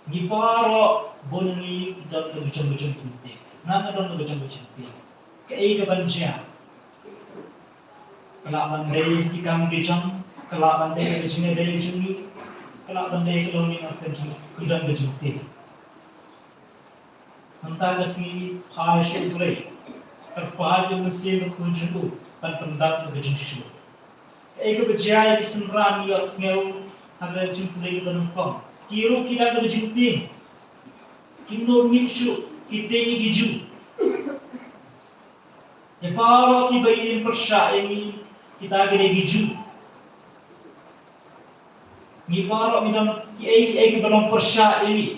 Ngi baroh bun ngi ki don ka jong ka jingtieng. Nga nga don ka jong ka jingtieng. Kaei kaban jia? Ka lah ban dei ki kam ki jong, ka lah ban dei ka jingïadei jong ngi, ka lah ban dei ka long ïa nga shen jong ngi, ki don ka jingtieng. Mynta ka sngi phai sha U Blei, kyrpad ïa u Mynsiem Bakhuid jong u ban pyndap ïa ka jingshlur. Kaei kaba jia ïa ki synran, ngi ïohsngew ha ka jingpule kaba nyngkong, ki ruh ki don ka jingtieng. Kim nud mih shuh, ki tieng ïa ki Jiw. Ïa baroh kiba ïeng pyrshah ïa ngi, kita ki dei ki Jiw. Ngi baroh ngi don kiei kiei kiba long pyrshah ïa ngi.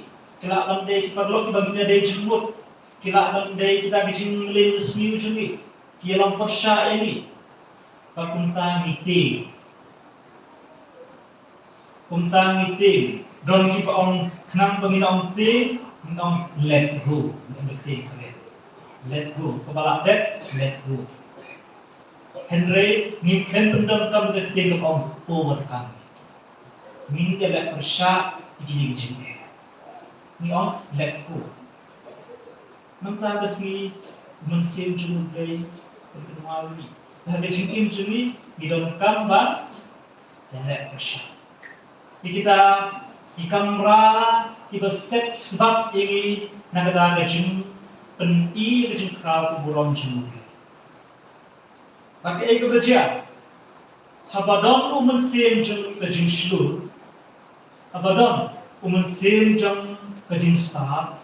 Ki lah ban dei ki paralok kiba ngim ïadei jingmut. Ki lah ban dei kita ki jingmlien sniew jong ngi, ki long pyrshah ïa ngi. Bad kumta ngi tieng. Kumta ngi tieng. Don kiba ong, khnang ba ngin ym tieng, ngin ym let go. Ngin ym tieng. Let go. Kaba lah dep, let go. Hynrei ngim khlem pyndonkam ïa ka ktien kaba ong overcome. Ngin ïa leh pyrshah ïa kine ki jingeh. Ngi ong let go. Mynta ka sngi u Mynsiem jong U Blei u pynwai ïa ngi. Ha ka jingim jong ngi ngi donkam ban ïa leh pyrshah ïa kita ki kamra kiba set sbak ïa ngi na kata ka jingpyni, ka jingkhraw ka burom jong U Blei. Bad kaei kaba jia? Haba don u mynsiem jong ka jingshlur, haba don u mynsiem jong ka jingstad,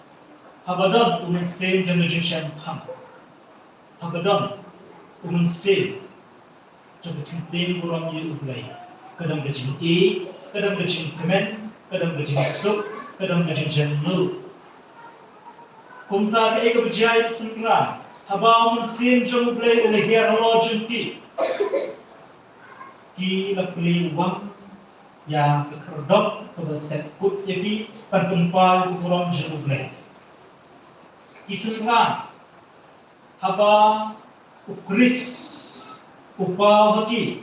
haba don u mynsiem jong ka jingshemphang, haba don u mynsiem jong ka jingtip burom ïa U Blei, ka don ka jingïeit, ka don ka jingkmen, ka don ka jingsuk, ka don ka jingjemnud. Kumta kaei kaba jia ïa ki synran? Haba u Mynsiem jong U Blei u la hiar halor jong ki, ki la plie wang ïa ka khyrdop kaba set kut ïa ki ban pynpaw ïa ka burom jong U Blei. Ki synran, haba u Khrist u paw ha ki,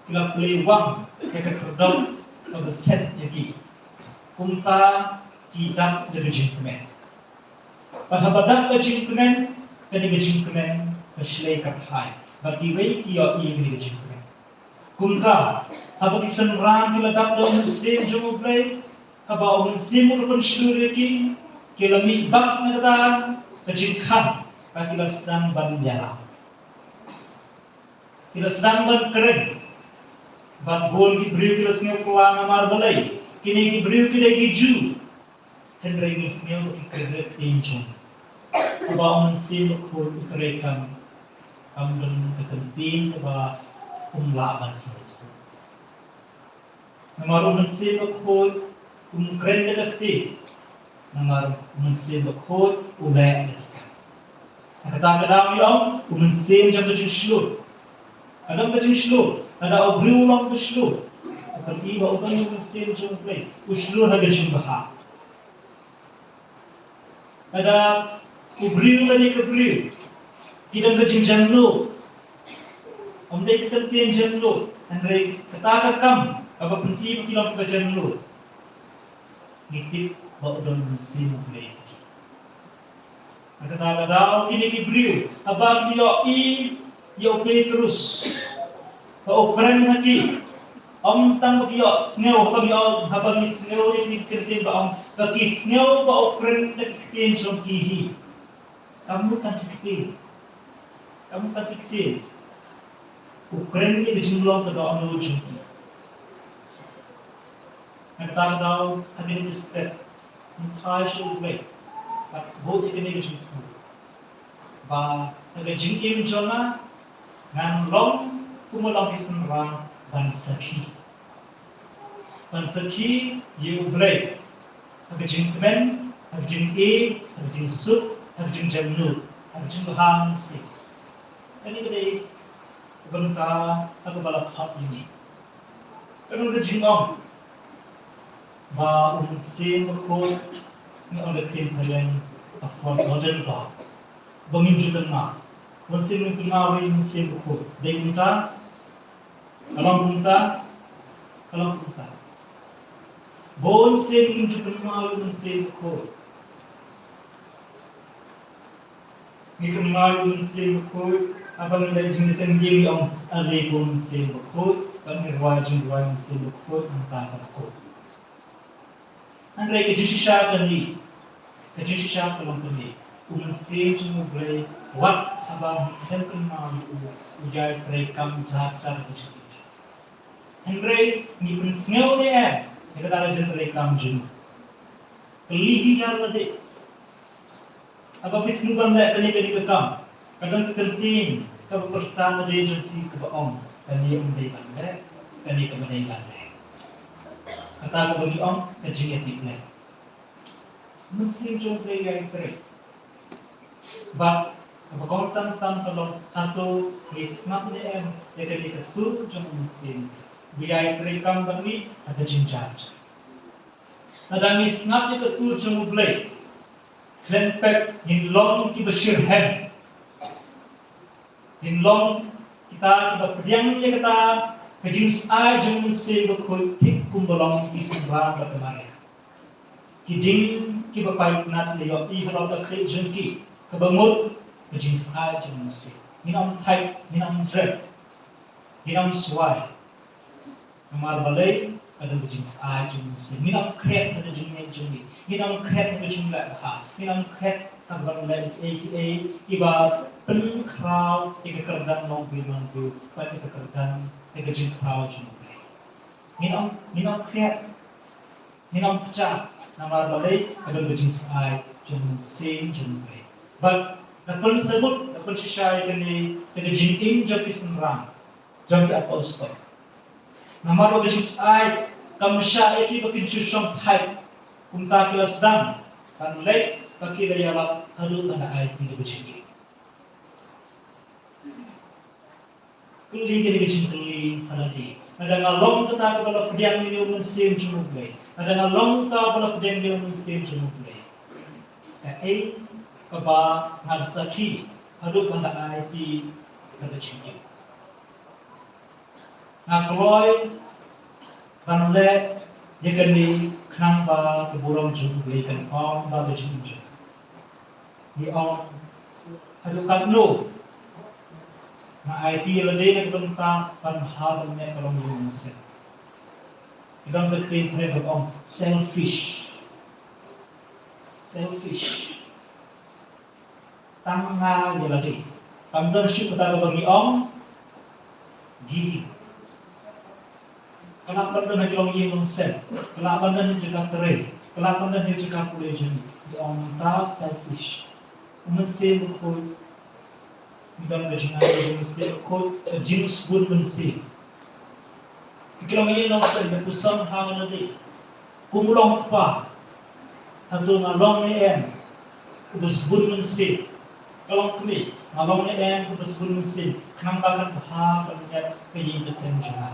ki la plie wang ïa ka khyrdop kaba set ïa ki. Kumta ki dap da ka jingkmen. Bad haba dap ka jingkmen, kane ka jingkmen ka shlei ka thait. Bad kiwei ki ïohi ïa kane ka jingkmen. Kumta, haba ki synran ki la dap da u Mynsiem jong U Blei, haba u Mynsiem u la pynshlur ïa ki, ki la mih bak na kata ka jingkhang, bad ki la sdang ban ïalam. Ki la sdang ban kren. Bad bun ki briew ki la sngew kylla namar balei? Kine ki briew ki dei ki Jiw. Hynrei ngim sngew ba ki kren da ka ktien jong. Haba u Mynsiem Bakhuid u treikam, kam don ka kyntien kaba um lah ban sngewthuh. Namar u Mynsiem Bakhuid um kren da ka ktien. Namar u Mynsiem Bakhuid u leh da ki kam. Na kata ka daw ngi ong u mynsiem jong ka jingshlur. Ka don ka jingshlur, lada u briew u long ka shlur, u pyni ba u don u Mynsiem jong U Blei, u shlur ha ka jingbha. Lada u briew lane ka briew ki don ka jingjemnud, ym dei ka kyntien jemnud, hynrei kata ka kam kaba pyni ba ki long ka jemnud, ngi tip ba u don u Mynsiem U Blei. Na kata ka daw kine ki briew, haba ki ïohi ïa u Petrus ba u kren ha ki, ym tang ba ki ïohsngew, haba ki ïoh, haba ki sngew ïa kine ki kyntien ba ong, ba ki sngew ba u kren da ki ktien jong ki hi. Kam mut tang ki ktien. Kam mut tang ki ktien. U kren ïa ka jinglong ka dohnud jong ki. Na kata ka daw, ha kine ki step, ngin phai sha U Blei bad bud ïa kane ka jingthmu ba ha ka jingim jong nga, ngan long kum ba long ki synran ban sakhi. Ban sakhi ïa U Blei ha ka jingkmen, ha ka jingïeit, ha ka jingsuk, ha ka jingjemnud, ha ka jingbha mynsiem. Kane ka dei ka bynta ha kaba la khot ïa ngi. Ka don ka jingong ba u Mynsiem Bakhuid, ngi ong da ka ktien phareng, a foreboding God. Ba ngim ju kynmaw. Mynsiem, ngim kynmaw ïa u Mynsiem Bakhuid. Dei kumta? Ka long kumta? Ka long kumta. Bun sien ngim ju kynmaw ïa u Mynsiem Bakhuid. Ngi kynmaw ïa u Mynsiem Bakhuid haba ngi leit jingïaseng, ngi ong, ale ko Mynsiem Bakhuid, bad ngi rwai jingrwai Mynsiem Bakhuid mynta ka la kut. Hynrei ka jingshisha kane, ka jingshisha ka long kane, u Mynsiem jong U Blei, wat haba ngi khlem kynmaw ïa u, u ïai treikam jar jar ka jingim. Hynrei ngi pynsngew ne em ïa kata ka jingtreikam jong u? Kylli hi ïa lade. Haba phi thmu ban leh kane kane ka kam, ka don ka kyntien kaba pyrshang lade jong phi kaba ong, kane ym dei ban leh, kane kaba dei ban leh. Kata kaba ngi ong ka jingïatiplek. Mynsiem jong U Blei ïai trei. Bad kaba kongsan tam ka long, hato ngi sngap ne em ïa kane ka sur jong u Mynsiem ba ïai treikam bad ngi ha ka jingjia? Lada ngi sngap ïa ka sur jong U Blei, khlem pep ngin long kiba shitrhem. Ngin long kita kiba pdiang ïa kata ka jingshai jong u Mynsiem Bakhuid thik Kumba long ki synran bad ka Maria. Ki ding kiba paiknat la ïohi halor ka khlieh jong ki, kaba mut ka jingsyaid jong u Mynsiem. Ngin ym thait, ngin ym jrep, ngin ym swai. Namar balei? Ka don ka jingsyaid jong u Mynsiem. Ngin ym khriat ha ka jingngeit jong ngi. Ngin ym khriat ha ka jingleh bha. Ngin ym khriat ha ka ban leh kiei kiei kiba pynkhraw ïa ka kyrdan longbriew manbriew bad ïa ka kyrdan, ïa ka jingkhraw jong U Blei. Ngin ym, ngin ym khriat, ngin ym pyrshah, namar balei? Ka don ka jingsyaid jong u Mynsiem jong U Blei. Bad da pynsabut, da pynshisha ïa kane da ka jingim jong ki synran, jong ki apostol. Namar ba ka jingsyaid kam shah ïa ki ba kin shu shong thait, kumta ki la sdang ban leit, ba ki la ïalap haduh ban da aiti da ka jingim. Kylli kane ka jingkylli ha lade. Lada nga long kata kaba la pdiang ïa u Mynsiem jong U Blei. Lada nga long kata kaba la pdiang ïa u Mynsiem jong U Blei. Kaei kaba ngan sakhi haduh ban da aiti da ka jingim. Nga kloi ban leh ïa kane khnang ba ka burom jong U Blei kan ong ba ka jingim jong. Ngi ong haduh katno nga aiti ïa lade na ka bynta ban bha ban miat ka longïing longsem. Ki don ka ktien phareng ba ong selfish. Selfish. Tang nga ïa lade. Kam don shuh kata kaba ngi ong giving. Ka lah ban don ha ki longïing longsem. Ka lah ban don ha jaka trei. Ka lah ban don ha jaka pule jong ngi. Ngi ong mynta selfish. U Mynsiem Bakhuid. Ngi don ka jingai jong u Mynsiem Bakhuid, ka jingsbun mynsiem. Ki longïing longsem, ngi pyrshang ha nga lade. Kum u long u kpa, hato nga long ne em uba sbun mynsiem? Ka long kmie, nga long ne em uba sbun mynsiem khnang ba kan bha ban miat ka ïing ka sem jong nga?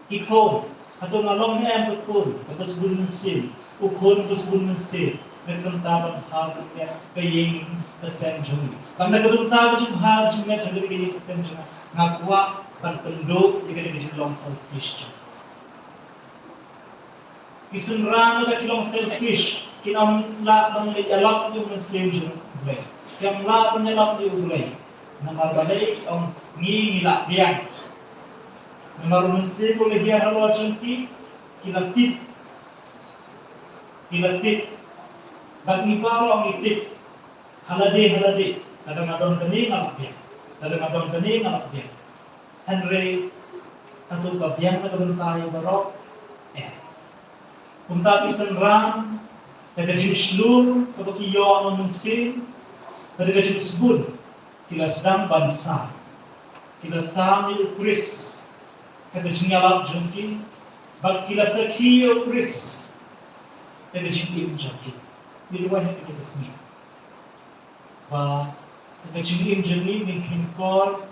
Ki khun, hato nga long ne em ka khun kaba sbun mynsiem, u khun uba sbun mynsiem, na ka bynta ban bha ban miat ka ïing ka sem jong ngi? Bad na ka bynta ka jingbha ka jingmiat jong ka ïing ka sem jong nga, nga kwah ban pynduh ïa ka jinglong selfish jong nga. Ki synran lada ki long selfish, kin ym lah ban leit ïalap ïa u Mynsiem jong U Blei. Kin ym lah ban ïalap ïa U Blei. Namar balei? Ong ngi, ngi lah biang. Namar u Mynsiem u la hiar halor jong ki, ki la tip. Ki la tip. Bad ngi baroh ngi tip. Ha lade, ha lade. Lada nga don kane nga lah biang. Lada nga don kane nga lah biang. Hynrei hato ka biang na ka bynta ïa baroh? Em. Kumta ki synran, da ka jingshlur kaba ki ïoh na u Mynsiem, da ka jingsbun, ki la sdang ban sam. Ki la sam ïa u Khrist ha ka jingïalap jong ki, bad ki la sakhi ïa u Khrist ha ka jingim jong ki. Ngi duwai ha kane ka sngi ba ha ka jingim jong ngi ngin kheiñ kor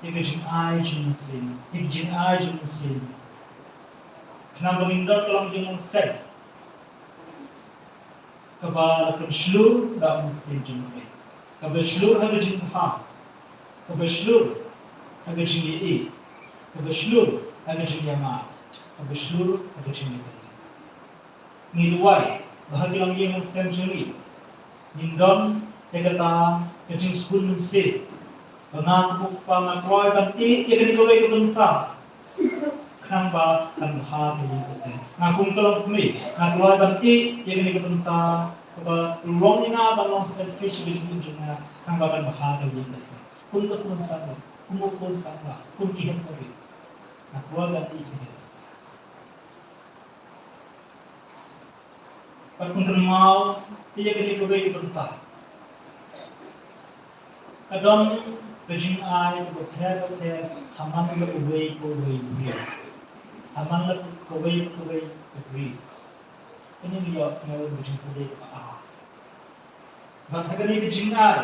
ïa ka jingai jong u Mynsiem, ïa ka jingai jong u Mynsiem, khnang ba ngin don ka longïing longsem kaba la pynshlur da u Mynsiem jong U Blei, kaba shlur ha ka jingbha, kaba shlur ha ka jingïeit, kaba shlur ha ka jingïamap, kaba shlur ha ka jingïeit. Ngi duwai ba ha ki longïing longsem jong ngi ngin don ïa kata ka jingsbun mynsiem, ba nga kum u kpa nga kloi ban ïeh ïa kane kawei ka bynta khnang ba kan bha ka ïing ka sem. Nga kum ka longkmie nga kloi ban ïeh ïa kane ka bynta kaba long ïa nga ban long selfish ïa ka jingim jong nga khnang ba kan bha ka ïing ka sem. Kum ka khun samla, kum u khun samla, kum ki hynmen, nga kloi ban ïeh ïa kane. Bad kum kynmaw sa ïa kane kawei ka bynta. Ka don ka jingai kaba pher bapher ha man la uwei pa uwei u briew, ha man la kawei pa kawei u briew. Kane ngi ïohsngew ka jingpule kaba ar. Bad ha kane ka jingai,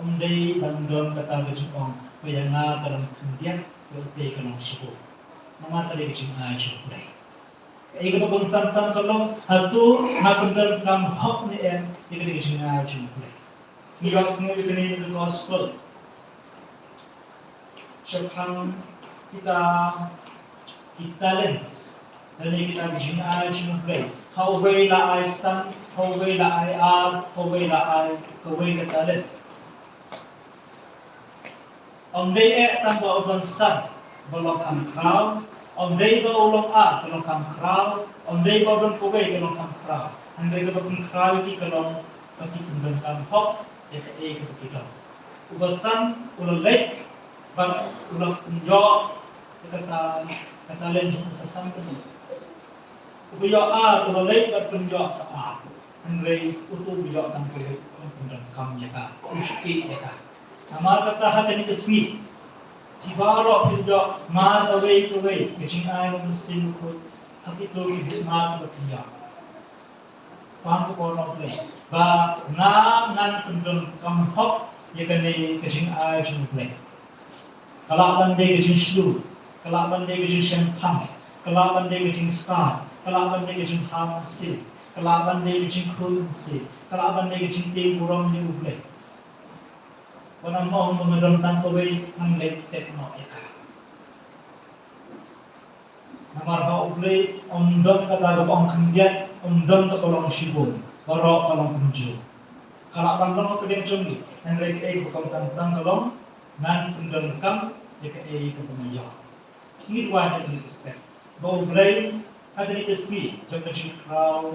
ym dei ban don kata ka jingong ba ïa nga ka long khyndiat, ïa ute ka long shibun. Namar ka dei ka jingai jong U Blei. Kaei kaba kongsan tam ka long, hato nga pyndonkam hok ne em ïa kane ka jingai jong U Blei? Ngi ïohsngew ïa kane na ka gospel shaphang kita ki talent, lane kita ki jingai jong U Blei. Ha uwei la ai san, ha uwei la ai ar, ha uwei la ai kawei ka talent. Ym dei eh tang ba u don san ba long kham khraw, ym dei ba u long ar ba long kham khraw, ym dei ba u don kawei ba long kham khraw. Hynrei kaba kham khraw ïa ki ka long ba ki pyndonkam hok ïa kaei kaba ki don. Uba san u la leit bad u la pynïoh ïa kata ka talent jong u sa san ka. Uba ïoh ar u la leit bad pynïoh sa ar. Hynrei uto uba ïoh tang kawei u pyndonkam ïa ka, u shakri ïa ka. Namar kata ha kane ka sngi, phi baroh phin ïoh mar kawei kawei ka jingai Mynsiem Bakhuid ha kito ki bit mar kiba phi ïoh. Tang ka por noh Blei ba nga ngan pyndonkam hok ïa kane ka jingai jong U Blei. Ka lah ban dei ka jingshlur, ka lah ban dei ka jingshemphang, ka lah ban dei ka jingstad, ka lah ban dei ka jingham mynsiem, ka lah ban dei ka jingkhuid mynsiem, ka lah ban dei ka jingtieng burom ïa U Blei. Wat nym ong ba nga don tang kawei, ngan leit tep noh ïa ka. Namar ha U Blei ym don kata kaba ong khyndiat, ym don kaba long shibun, baroh ka long kumjuh. Ka lah ban long hapdeng jong ngi, hynrei kaei kaba kongsan tang ka long ngan pyndonkam ïa kaei kaba nga ïoh. Ngi duwai ha kane ka step ba U Blei ha kane ka sngi jong ka jingkhraw,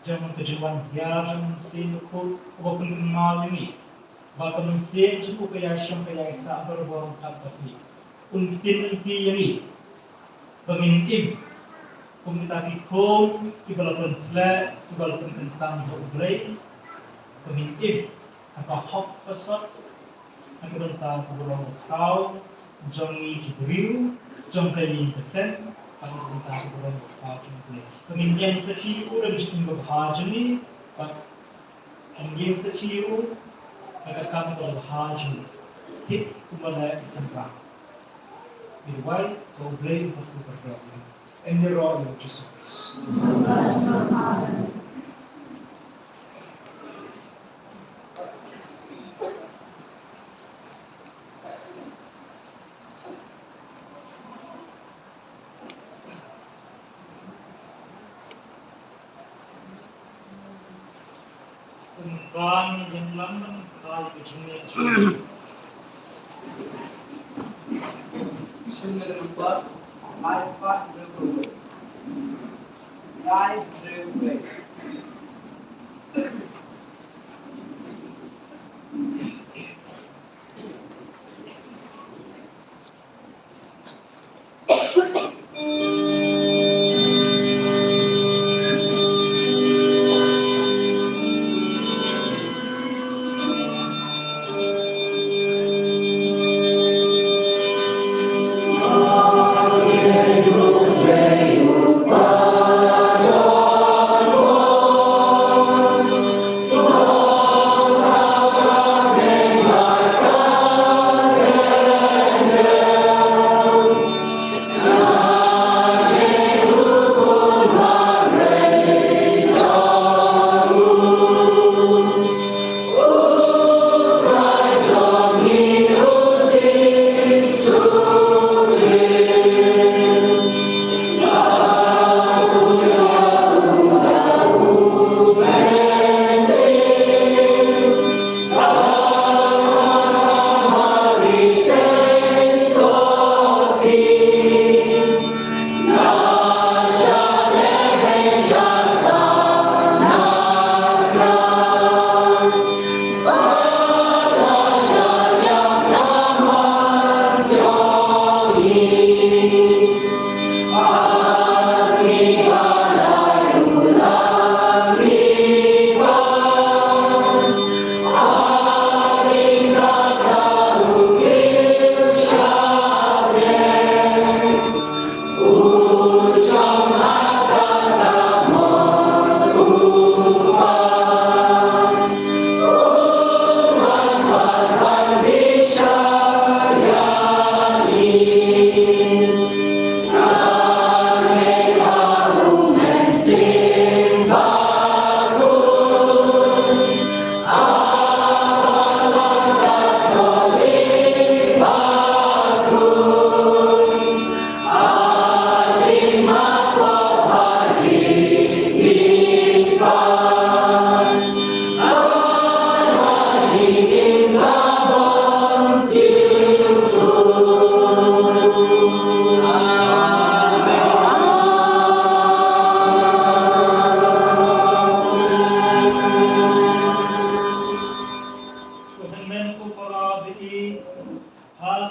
jong ka jingwan hiar jong U Mynsiem Bakhuid, uba pynkynmaw ïa ngi ba ka mynsiem jong u ka ïashong ka ïaisah barabor ryngkat bad ngi. Un ktien lynti ïa ngi ba ngin im kum kita ki khun kiba la pynsleh, kiba la pynkyntang ha U Blei, ba ngin im ha ka hok ka sot, ha ka bynta kaba long ka khraw jong ngi ki briew jong ka ïing ka sem, ha ka bynta kaba long ka khraw jong U Blei. Ba ngin ïeng sakhi ïa u da ka jingim babha jong ngi, bad ngin ïeng sakhi ïa u ha ka kam kaba bha jong u. Tip kumba leh i Symbai. Ngi duwai ba U Blei un kyrkhu kyrdoh ïa ngi. Ïaroh ïa U Jisu Khrist.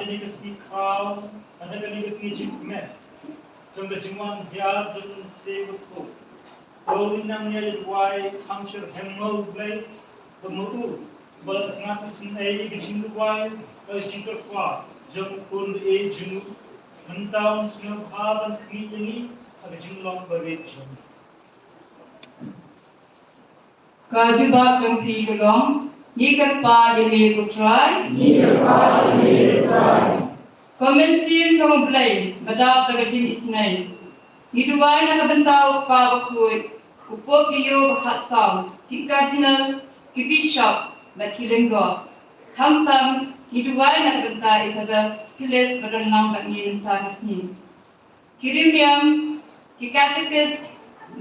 Kane ka sngi khaw, kane kane ka sngi jingkmen jong ka jingwan hiar jong u Mynsiem Bakhuid. Ko nang ïa duwai kham sher hem mo Blei, ka mo u ba la sngap isynei ka jingduwai, ka jingkyrpad jong u khun ba ïeit jong u. Mynta un sngewbha ban khmih ïa ngi ha ka jinglong barit jong u. Ka jubab jong phi ka long, ngi kyrpad ïa me ko Trai. Ngi kyrpad ïa me ko Trai. Ko Mynsiem jong u Blei ba dap da ka jingisynei, ngi duwai na ka bynta u Kpa Bakhuid, u Pope Leo ba khatsaw, ki Cardinal, ki Bishop bad ki lyngdoh. Khamtam ngi duwai na ka bynta i Father Phyllis ba don lang bad ngi mynta ka sngi. Ki riewniam, ki katekis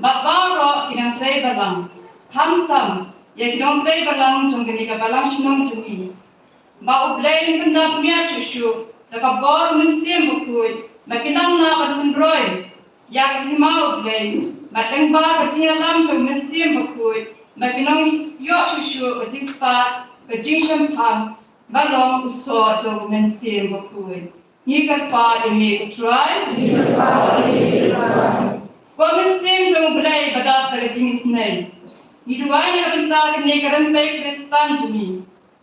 bad baroh ki nongtrei balang, khamtam ïa ki nongtrei balang jong kane ka balang shnong jong ngi. Ba U Blei un pyndap miat shuh shuh da ka bor U Mynsiem Bakhuid, ba kin nang lah ban pynroi ïa ka hima U Blei, bad lyngba ka jingïalam jong U Mynsiem Bakhuid ba kin nang ïoh shuh shuh ka jingstad, ka jingshemphang ba long u soh jong U Mynsiem Bakhuid. Ngi kyrpad ïa me ko Trai. Ngi kyrpad ïa me ko Trai. Ko Mynsiem jong U Blei ba dap da ka jingisynei, ngi duwai na ka bynta kane ka rympei Khristan jong ngi.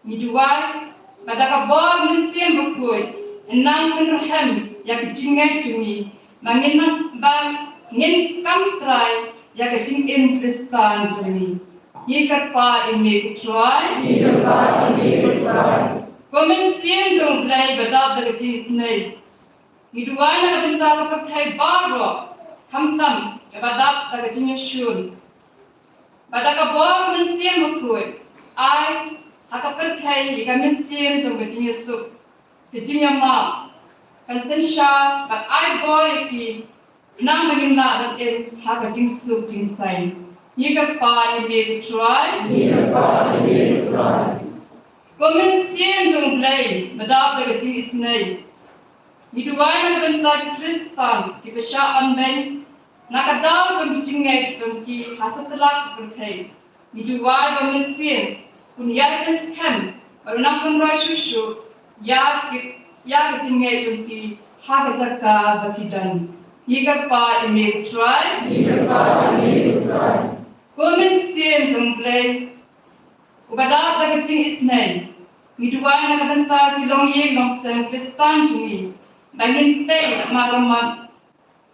Ngi duwai ba da ka bor Mynsiem Bakhuid, yn nang pynrhem ïa ka jingngeit jong ngi, ba ngin nang, ba ngin kam trai ïa ka jingim Khristan jong ngi. Ngi kyrpad ïa me ko Trai. Ngi kyrpad ïa me ko Trai. Ko Mynsiem jong U Blei ba dap da ka jingisynei, ngi duwai na ka bynta ka pyrthei baroh, khamtam kaba dap da ka jingïashun. Ba da ka bor Mynsiem Bakhuid, ai ha ka pyrthei ïa ka mynsiem jong ka jingïasuk, ka jingïamap, ka synshar, bad ai bor ïa ki, nang ba ngin lah ban im ha ka jingsuk jingsaiñ. Ngi kyrpad ïa me ko Trai. Ngi kyrpad ïa me ko Trai. Ko Mynsiem jong U Blei ba dap da ka jingisynei, ngi duwai na ka bynta ki Khristan kiba shah anbeiñ na ka daw jong ka jingngeit jong ki ha satlak ka pyrthei. Ngi duwai ba U Mynsiem un ïai pynskhem bad un nang pynroi shuh shuh ïa ki, ïa ka jingngeit jong ki ha ka jaka ba ki don. Ngi kyrpad ïa me ko Trai. Ngi kyrpad ïa me ko Trai. Ko Mynsiem jong U Blei uba dap da ka jingisynei, ngi duwai na ka bynta ki longïing longsem Khristan jong ngi, ba ngin tei bad mad lammat,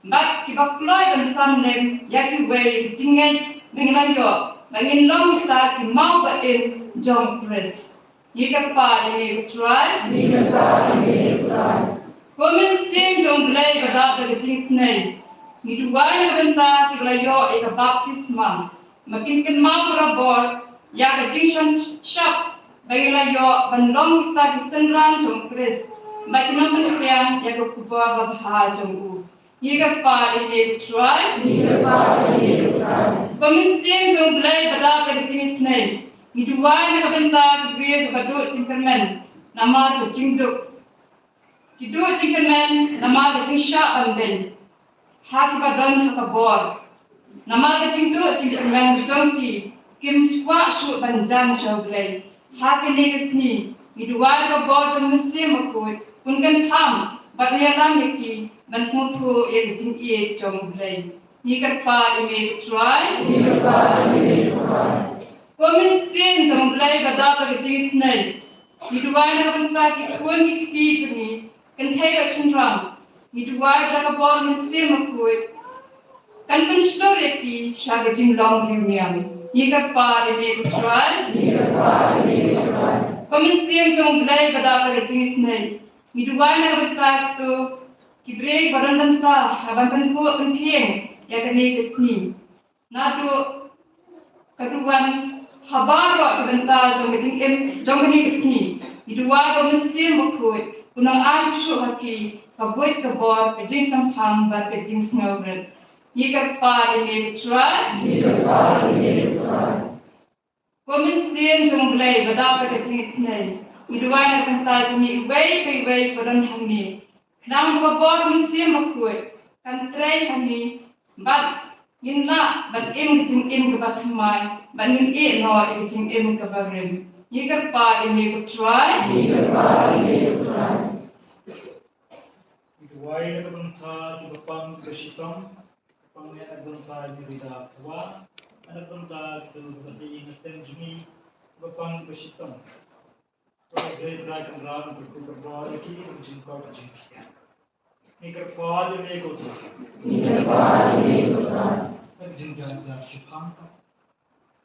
bad kiba kloi ban sam lem ïa kiwei ïa ka jingngeit ba ngin la ïoh, ba ngin long kita ki maw ba im jong U Khrist. Ngi kyrpad ïa me ko Trai. Ngi kyrpad ïa me ko Trai. Ko Mynsiem jong U Blei ba dap da ka jingisynei, ngi duwai na ka bynta kiba la ïoh ïa ka baptisma, ba kin kynmaw barabor ïa ka jingshon shap ba ngin la ïoh ban long kita ki synran jong U Khrist, ba kin nang pynphriang ïa ka khubor babha jong u. Ngi kyrpad ïa me ko Trai. Ngi kyrpad ïa me ko Trai. Ko Mynsiem jong U Blei ba dap da ka jingisynei, ngi duwai na ka bynta ki briew kiba duh jingkyrmen namar ka jingduk, ki duh jingkyrmen namar ka jingshah ban beiñ ha kiba don ha ka bor. Namar ka jingduh jingkyrmen jong ki, kim kwah shuh ban jan sha U Blei. Ha kine ki sngi ngi duwai ba ka bor jong U Mynsiem Bakhuid un kynpham bad un ïalam ïa ki ban sngewthuh ïa ka jingïeit jong U Blei. Ngi kyrpad ïa me ko Trai. Ngi kyrpad ïa me ko Trai. Ko Mynsiem jong U Blei ba dap da ka jingisynei, ngi duwai na ka bynta ki khun ki kti jong ngi, kynthei bad shynrang. Ngi duwai ba da ka bor U Mynsiem Bakhuid kan pynshlur ïa ki sha ka jinglong riewniam. Ngi kyrpad ïa me ko Trai. Ngi kyrpad ïa me ko Trai. Ko Mynsiem jong U Blei ba dap da ka jingisynei, ngi duwai na ka bynta kito ki briew ba don bynta ha ban pynkup pynphieng ïa kane ka sngi. Naduh ka duwan ha baroh ki bynta jong ka jingim jong kane ka sngi, ngi duwai ba U Mynsiem Bakhuid un nang ai shuh shuh ha ki ka buit ka bor, ka jingshemphang bad ka jingsngewrit. Ngi kyrpad ïa me ko Trai. Ngi kyrpad ïa me ko Trai. Ko Mynsiem jong U Blei ba dap da ka jingisynei, ngi duwai na ka bynta jong ngi iwei pa iwei ba don hangne, khnang ba ka bor U Mynsiem Bakhuid kan trei ha ngi bad ngin lah ban im ka jingim kaba thymmai, bad ngin ïeh noh ïa ka jingim kaba rim. Ngi kyrpad ïa me ko Trai. Ngi kyrpad ïa me ko Trai. Wai na ka bynta kiba pang kiba shitom, pang ne na ka bynta ki rida wa, na ka bynta kiba dei na sem jong ngi, kiba pang kiba shitom. Ko Trai, Trai Kynrad, ko Trai Kynrad, ki jingkyrkhu jingpynkhiah. Ngi kyrpad ïa me ko Trai. Ngi kyrpad ïa me ko Trai. Ka jingjan jan shipang ka.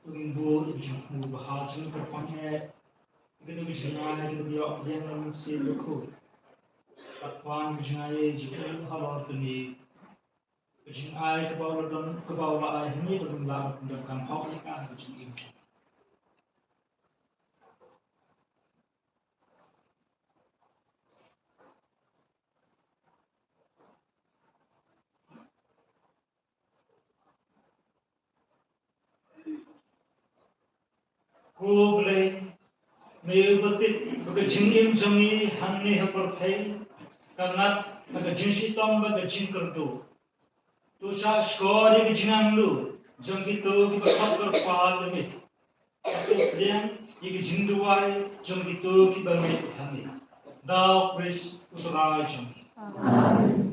Ngin buh ïa ka jingthmu ba ha jingkyrpad ïa ka jingïaid ka ïoh ïa ka mynsiem bakhuid. Ka pan ka jingïaid jingim halor kane. Ka jingai kaba u la don, kaba u la ai ha ngi, ba ngin lah ban donkam hok ïa ka ha ka jingim. Ko Blei, me uba tip ba ka jingim jong ngi hangne ha pyrthei ka ngat ha ka jingshitom bad ka jingkyrduh. To shah shkor ïa ka jingangnud jong kito kiba khot kyrpad ïa me. To pdiang ïa ka jingduwai jong kito kiba ngeit ha me. Da U Khrist U Trai jong ngi. Amen.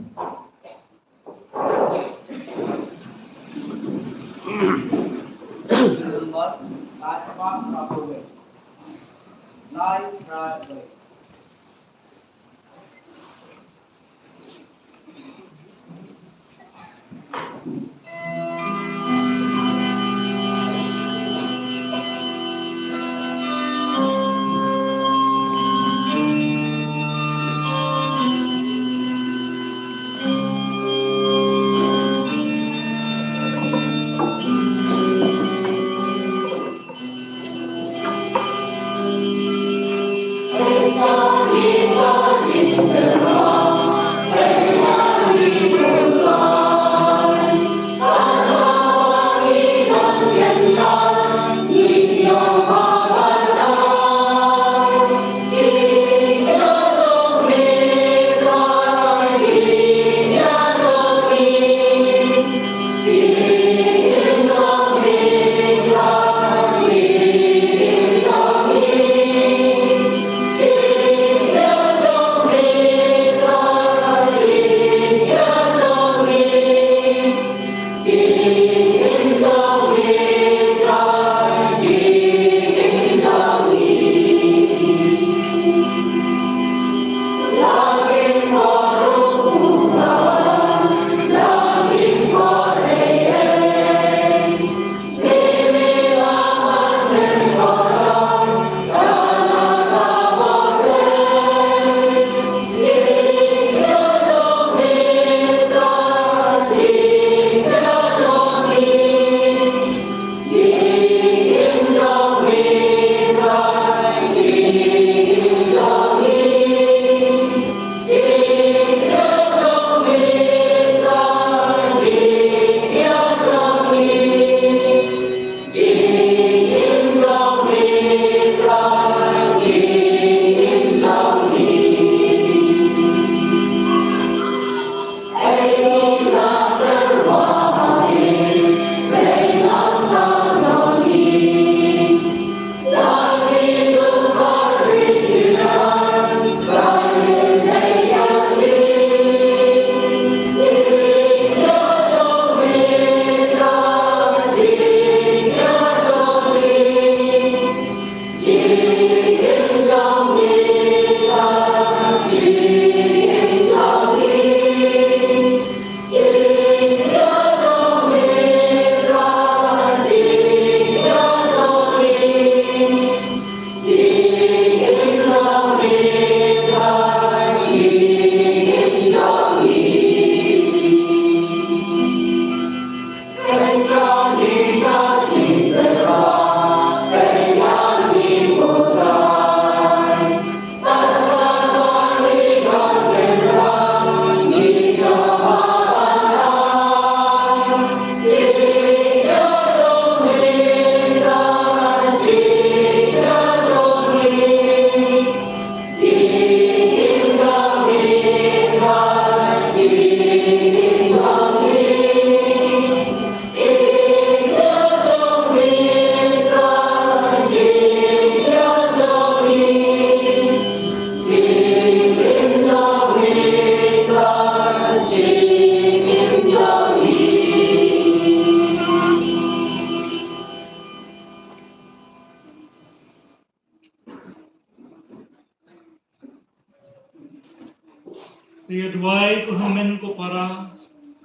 Te ïa duwai ko hynmen ko para,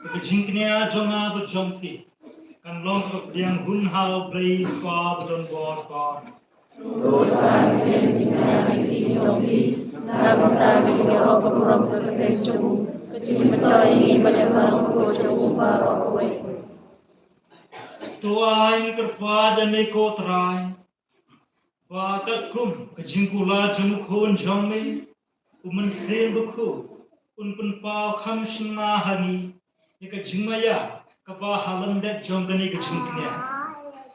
ka jingkñia jong nga bad jong phi kan long ka pdiang hun ha U Blei Kpa badonbor. To tang ïa ka jingkñia jong phi, na ka bynta ka jingïaroh ka burom ka kyrteng jong u, ka jingmyntoi ïa ngi bad ïa ka long ka jong u baroh kawei. To ai ngi kyrpad ïa me ko Trai, ba katkum ka jingkular jong u Khun jong me, u Mynsiem Bakhuid un pynpaw kham shynna ha ngi ïa ka jingmaïa kaba ha lyndet jong kane ka jingkñia.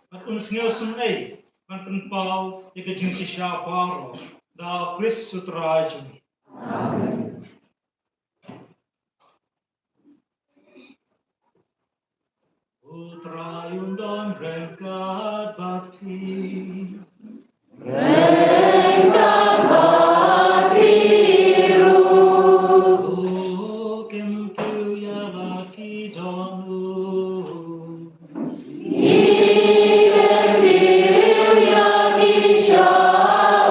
Bad un sngewsynei ban pynpaw ïa ka jingshisha baroh, da U Khrist U Trai jong ngi. Amen. U Trai un don ryngkat bad phi. Ryngkat bad phi ruh. To kin kiew ïa la ki dohnud. Ngi kin kiew ïa ki sha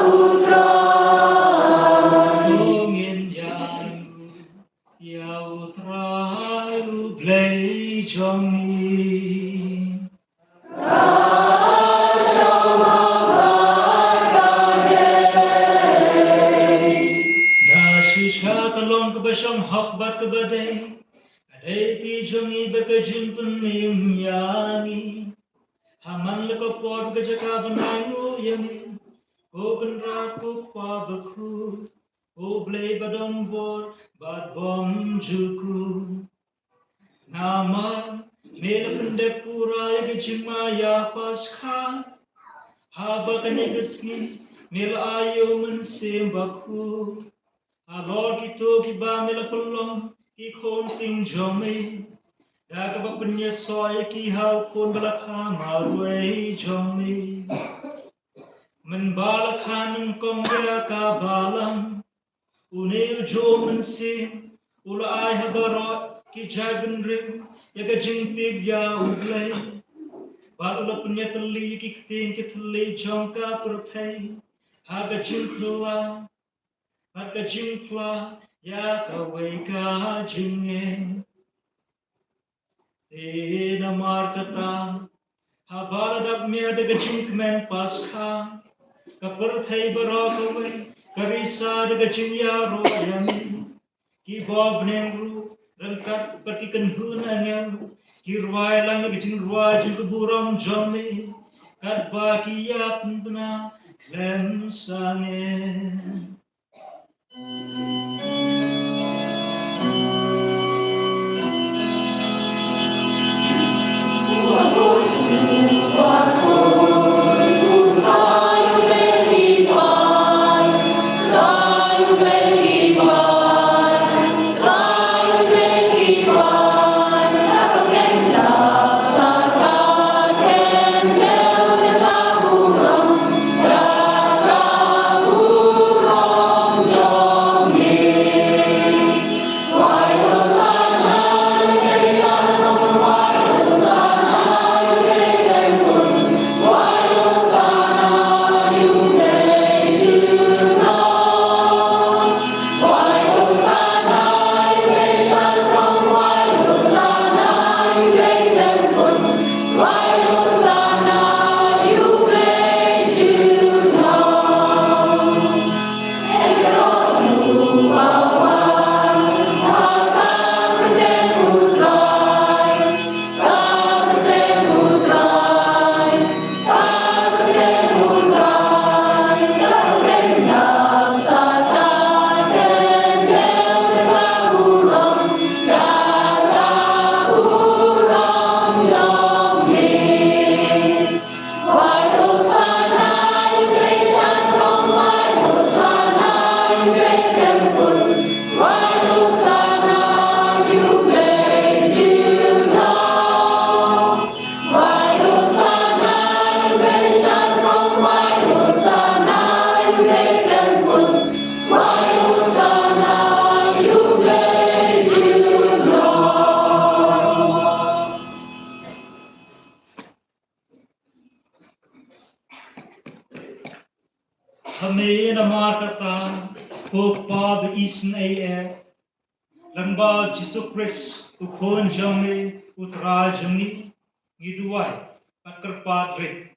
U Trai. To ngin ïa ïa U Trai U Blei jong ngi. Ka shong ha bad ka dei. Da shisha ka long kaba shong hok bad kaba dei, ka dei ka kti jong ngi bad ka jingpynïeng ïa ngi. Ha man la ka por ka jaka ban ainguh ïa me, ko Kynrad ko Kpa Bakhuid, ko Blei badonbor bad bymjukut. Namar me la pyndep pura ïa ka jingmaïa Paskha, haba kane ka sngi me la ai ïa U Mynsiem Bakhuid. Halor kito kiba me la pynlong ki khun ktien jong me, da kaba pynïasoh ïa ki ha U Khun ba la kha marwei jong me. Mynba la kha nyngkong ïa ka balang, une ujuh u mynsiem u la ai ha baroh ki jaitbynriew ïa ka jingtip ïa U Blei. Bad u la pynïatylli ïa ki ktien ki thylliej jong ka pyrthei ha ka jingphylla bad ka jingphla ïa kawei ka jingngeit. Te namar kata, haba la dap miet da ka jingkmen Paskha, ka pyrthei baroh kawei ka risa da ka jingïaroh ïa me. Ki bor bneng ruh ryngkat bad ki kynhun angel ki rwai lang ïa ka jingrwai jong ka burom jong me, katba ki ïa pynbna khlem sangeh. Ha me namar kata, ko Kpa ba isynei eh, Rangbah Jisu Khrist, u Khun jong me, u Trai jong ngi, ngi duwai bad kyrpad rit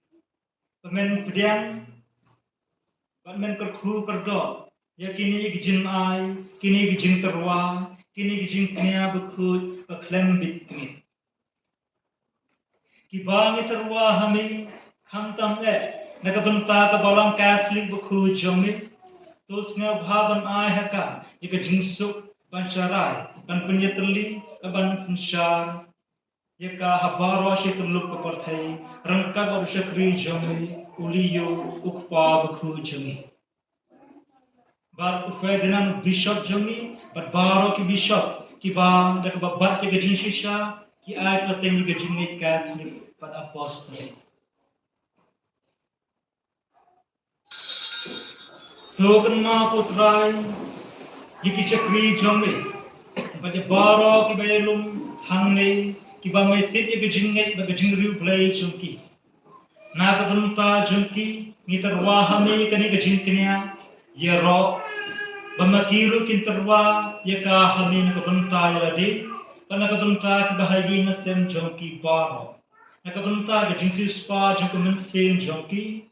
ba men pdiang bad men kyrkhu kyrdoh ïa kine ki jingai, kine ki jingtyrwa, kine ki jingkñia bakhuid ba khlem bit tngit. Kiba ngi tyrwa ha me, khamtam eh na ka bynta ka Balang Katholik bakhuid jong me, to sngewbha ban ai ha ka ïa ka jingsuk ban sharai, ban pynïatylli, ban synshar ïa ka ha baroh shi tyllup ka pyrthei, ryngkat bad u shakri jong me, u Leo, u kpa bakhuid jong me. Bad u Ferdinand, u bishop jong me, bad baroh ki bishop kiba da kaba bat ïa ka jingshisha ki ai pateng ïa ka jingngeit Katholik bad Apostolic. To kynmaw ko Trai ïa ki shakri jong me bad ïa baroh kiba ïalum hangne, kiba me thied ïa ka jingngeit bad ka jingriewblei jong ki. Na ka bynta jong ki ngi tyrwa ha me kane ka jingkñia, ïaroh ba ma ki ruh kin tyrwa ïa ka ha me na ka bynta ïa lade bad na ka bynta kiba ha ïing ha sem jong ki baroh, na ka bynta ka jingsiewspah jong ka mynsiem jong ki,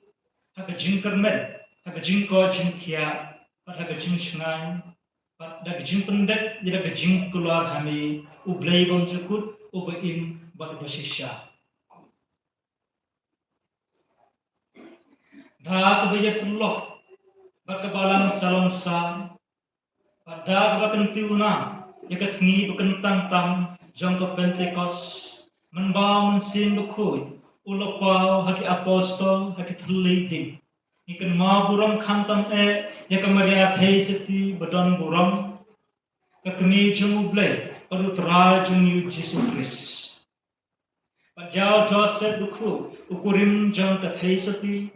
ha ka jingkyrmen, ha ka jingkoit jingkhiah, bad ha ka jingshngaiñ, bad da ka jingpyndep ïa da ka jingkular ha me, U Blei bymjukut, uba im bad uba shisha. Da kaba ïasyllok bad ka Balang Salonsar, bad da kaba kyntiew na ïa ka sngi ba kyntang tam jong ka Pentekost, mynba u Mynsiem Bakhuid u la paw ha ki apostol ha ki thylliej dieng, ngi kynmaw burom khamtam eh ïa ka Maria Theisotti ba don burom, ka Kmie jong U Blei bad U Trai jong ngi U Jisu Khrist. Bad ïa u Joseph Bakhuid, u kurim jong ka Theisotti,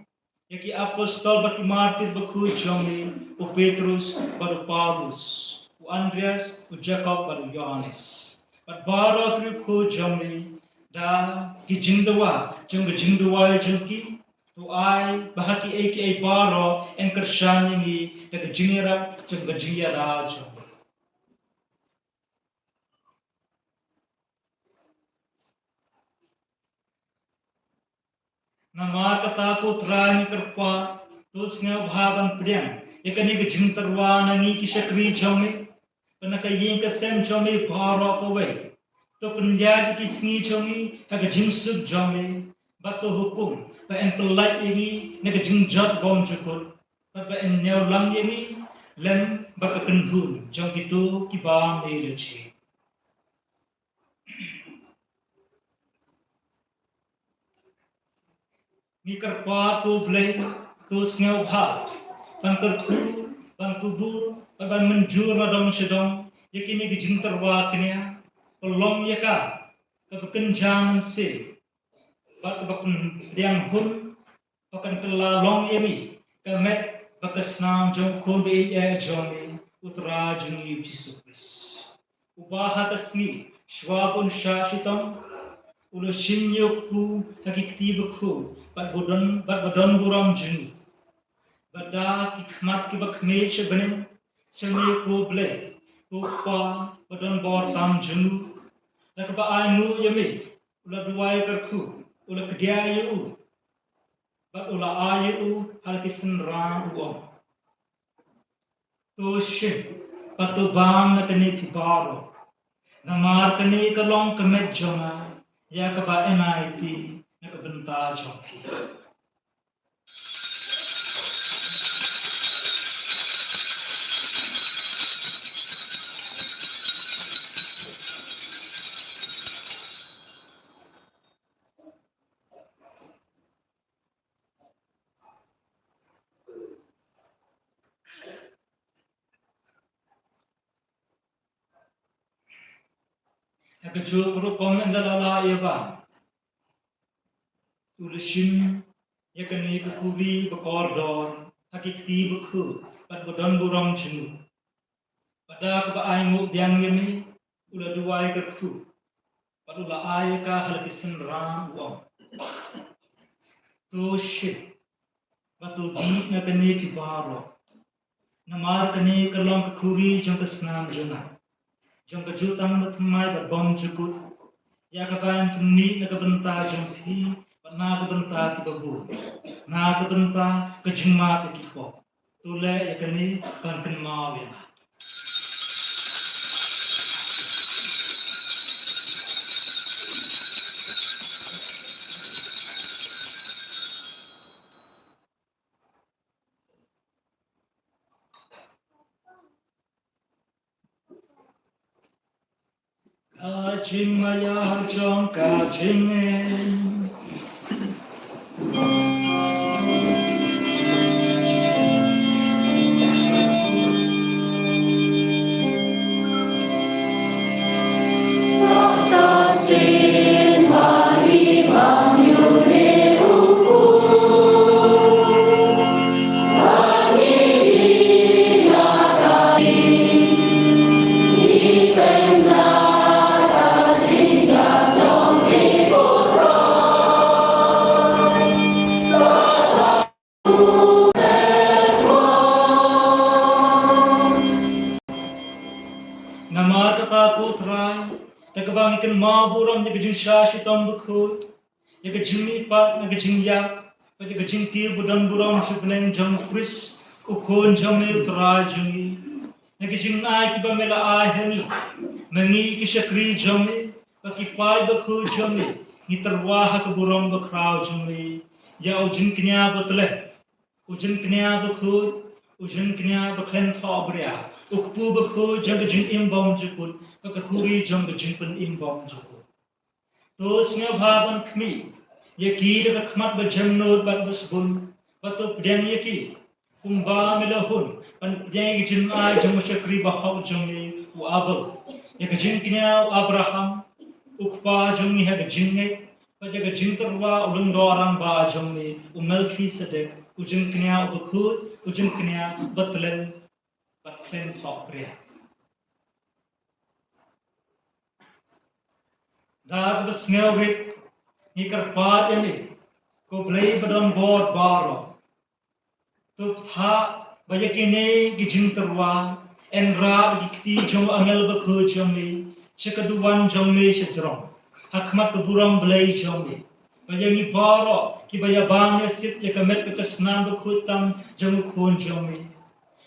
ïa ki apostol bad ki martir bakhuid jong me, u Petrus bad u Paulus, u Andreas, u Jakob bad u Ïohannes, bad baroh ki riewkhuid jong me, da ki jingdawa jong ka jingduwai jong ki, to ai ba ha kiei kiei baroh yn kyrshan ïa ngi da ka jingïarap jong ka jingïada jong me. Namar kata ko Trai ngi kyrpad, to sngewbha ban pdiang ïa kane ka jingtyrwa na ngi ki shakri jong me, bad na ka ïing ka sem jong me baroh kawei. To pynïaid ïa ki sngi jong ngi ha ka jingsuk jong me, bad to hukum ba yn pyllait ïa ngi na ka jingjot bymjukut, bad ba yn ñiewlang ïa ngi lem bad ka kynhun jong kito kiba me la jied. Ngi kyrpad ko Blei, to sngewbha ban kyrkhu, ban kubur, ban mynjur na dong sha dong ïa kine ki jingtyrwa kñia, pynlong ïa ka kaba kynja mynsiem, bad kaba pdiang hun, ba kan kylla long ïa ngi ka met bad ka snam jong u Khun ba ïeit jong ngi, U Trai jong ngi U Jisu Khrist, uba ha ka sngi shwa ban shah shitom u la shim ïa u kpu ha ki kti bakhuid bad ba don, bad ba don burom jong ngi. Bad da ki khmat kiba khmih sha bneng, sha me ko Blei, ko Kpa ba don bor tam jong u, da kaba ainguh ïa me u la duwai kyrkhu, u la kdiah ïa u, bad u la ai ïa u ha la ki synran, u ong: To shim bad to bam na kane phi baroh, namar kane ka long ka met jong nga, ïa kaba yn aiti na ka bynta jong phi. Ha kajuh ka rukom ynda la lah ïa bam, u la shim ïa kane ka khuri ba kordor ha ki kti bakhuid bad ba don burom jong u, bad da kaba ainguh biang ïa me u la duwai kyrkhu, bad u la ai ïa ka ha la ki synran, u ong: To shim bad to dih na kane phi baroh, namar kane ka long ka khuri jong ka snam jong nga, jong ka jutang bathymmai bad bymjukut, ïa kaba yn pynmih na ka bynta jong phi bad na ka bynta kiba bun, na ka bynta ka jingmap ïa ki pop. To leh ïa kane ban kynmaw ïa nga. Ka jingmaïa jong ka jingim. Namar kata ko Trai, da kaba ngi kynmaw burom ïa ka jingshah shitom bakhuid, ïa ka jingmihpat na ka jingïap, bad ïa ka jingkiew badonburom sha bneng jong u Khrist, u Khun jong me u Trai jong ngi. Na ki jingai kiba me la ai ha ngi, ma ngi ki shakri jong me, bad ki paid bakhuid jong me, ngi tyrwa ha ka burom bakhraw jong me ïa u jingkñia batlen, u jingkñia bakhuid, u jingkñia bakhlem thohbria, u kpu bakhuid jong ka jingim bymjukut, bad ka khuri jong ka jingpynim bymjukut. To sngewbha ban khmih ïa ki da ka khmat ba jemnud bad ba sbun, bad to pdiang ïa ki kumba me la hun ban pdiang ïa ki jingai jong u shakri bahok jong me u Abel, ïa ka jingkñia u Abraham u kpa jong ngi ha ka jingngeit, bad ïa ka jingtyrwa u lyngdoh rangbah jong me u Melkisedek, u jingkñia u bakhuid, u jingkñia batlen bad khlem thohbria. Da kaba sngewrit ngi kyrpad ïa me, ko Blei badonbor baroh. To pynthah ba ïa kine ki jingtyrwa yn rah da ki kti jong u angel bakhuid jong me sha ka duwan jong me sha jrong, ha khmat ka burom Blei jong me. Ba ïa ngi baroh kiba ïabam ïasit ïa ka met bad ka snam bakhuid tam jong u Khun jong me,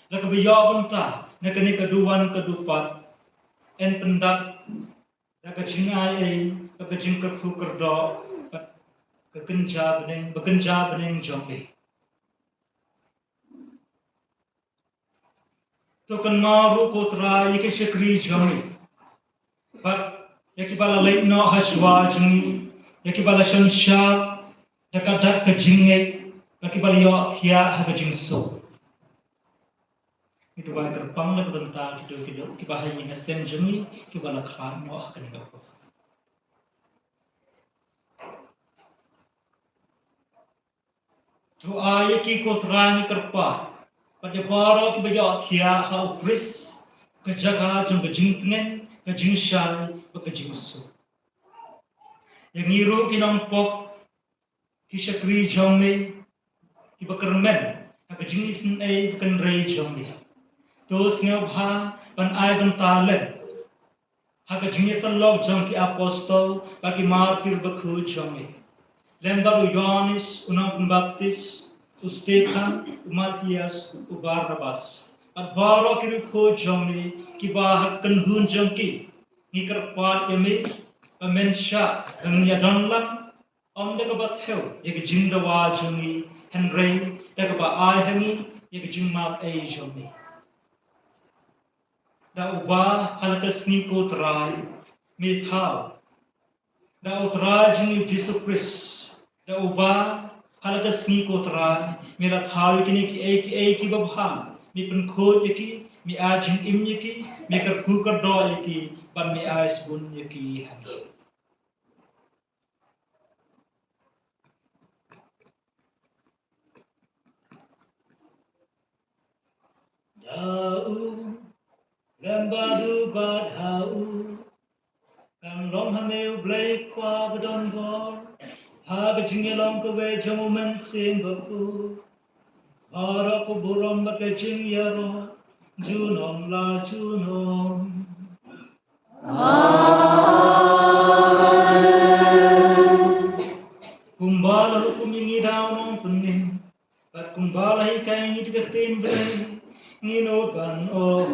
la kaba ïoh bynta na kane ka duwan ka dupat, yn pyndap da ka jingai ei, bad ka jingkyrkhu kyrdoh, bad ka kynja bneng, ba kynja bneng jong me. To kynmaw ruh ko Trai ïa ki shakri jong me, bad ïa kiba la leit noh ha shuwa jong ngi, ïa kiba la shon shad da ka dak ka jingngeit, bad kiba la ïohthiah ha ka jingsuk. Ngi duwai kyrpang na ka bynta kito kito kiba ha ïing ha sem jong ngi kiba la khlad noh ha kane ka por. To ai ïa ki ko Trai ngi kyrpad, bad ïa baroh kiba ïohthiah ha u Khrist, ka jaka jong ka jingtngen, ka jingshai, bad ka jingsuk. Ïa ngi ruh ki nongpop, ki shakri jong me, kiba kyrmen ha ka jingisynei bakynrei jong me, to sngewbha ban ai bynta lem ha ka jingïasyllok jong ki apostol bad ki martir bakhuid jong me, lem bad u Ïoannis u nongpynbaptis, u Stephan, u Matthias, u Barnabas, bad baroh ki riewkhuid jong me kiba ha ka kynhun jong ki ngi kyrpad ïa me, ba men shah ban ïadon lang, ym da kaba thew ïa ka jingdawa jong ngi, hynrei da kaba ai ha ngi ïa ka jingmap ei jong me. Da uba ha la ka sngi ko Trai me thaw, da u Trai jong ngi u Jisu Khrist, da uba ha la ka sngi ko Trai me la thaw ïa kine kiei kiei kiba bha, me pynkhuid ïa ki, me ai jingim ïa ki, me kyrkhu kyrdoh ïa ki, bad me ai sbun ïa ki ha ngi. Da u lem bad u bad ha u kan long ha me u Blei Kpa badonbor, ha ka jingïalong kawei jong u Mynsiem Bakhuid, baroh ka burom bad ka jingïaroh junom la junom. Kumba la hukum ïa ngi da u Nongpynim, bad kumba la hikai ïa ngi da ka ktien Blei, ngin ong ban ong: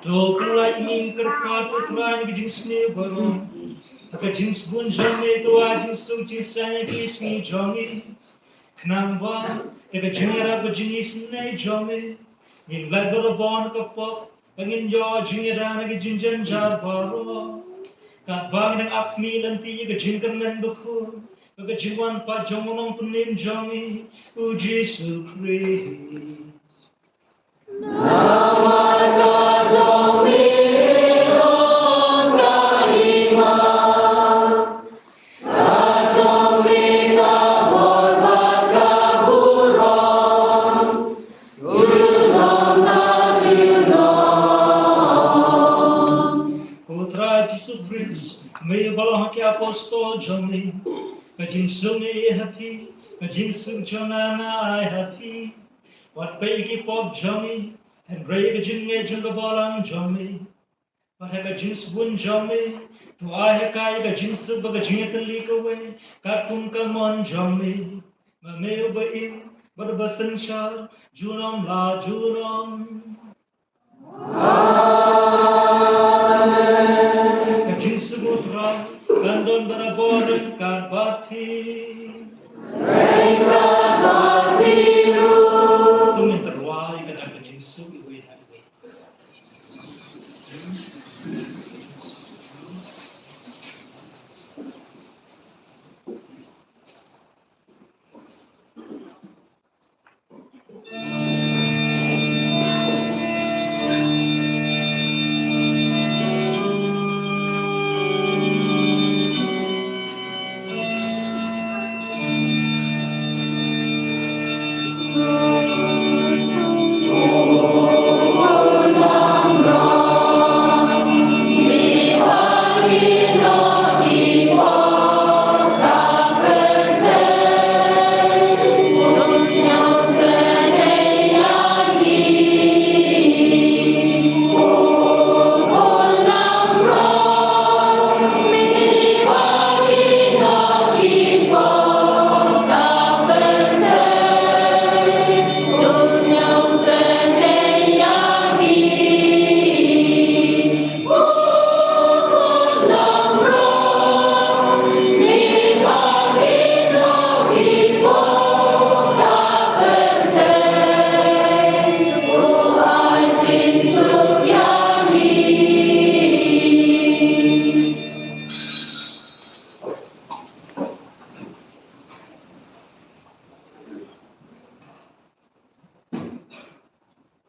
To pynlait ïa ngi kyrpad, ko Trai, na ka jingsniew baroh, ha ka jingsbun jong me, to ai jingsuk jingsaiñ ïa ki sngi jong ngi. Khnang ba da ka jingïarap ka jingisynei jong me, ngin lait barabor na ka pop, ba ngin ïoh jingïada na ka jingjynjar baroh. Katba ngi dang ap miet lynti ïa ka jingkyrmen bakhuid bad ka jingwan pat jong u Nongpynim jong ngi, u Jisu Khrist. Ko Trai Jisu Khrist, me ba la ong ha ki apostol jong me, ka jingsuk nga ai ha phi, ka jingsuk jong nga nga ai ha phi. Wat peit ïa ki pop jong ngi, hynrei ïa ka jingngeit jong ka balang jong me. Bad ha ka jingsbun jong me, to ai ha ka ïa ka jingsuk bad ka jingïatylli kawei, katkum ka mon jong me. Ma me uba im bad uba synshar junom la junom. Amen. Ka jingsuk u Trai kan don barabor ryngkat bad phi. Ryngkat bad phi ruh. To ngin tyrwa ïa kata ka jingsuk iwei na iwei.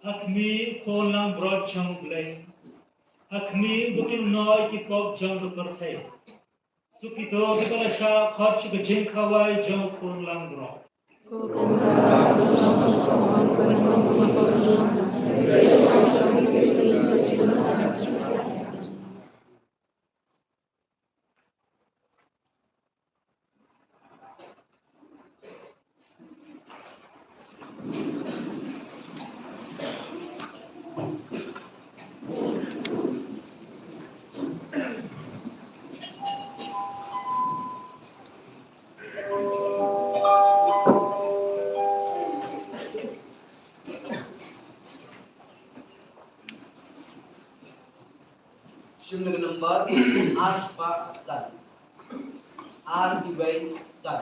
Ha khmih u khun langbrot jong U Blei. Ha khmih uba kynnoh ïa ki pop jong ka pyrthei. Suk ïa kito kiba la shah khot sha ka jingkhawai jong u khun langbrot. Shim na ka nambar ar spah san. Ar duwai san.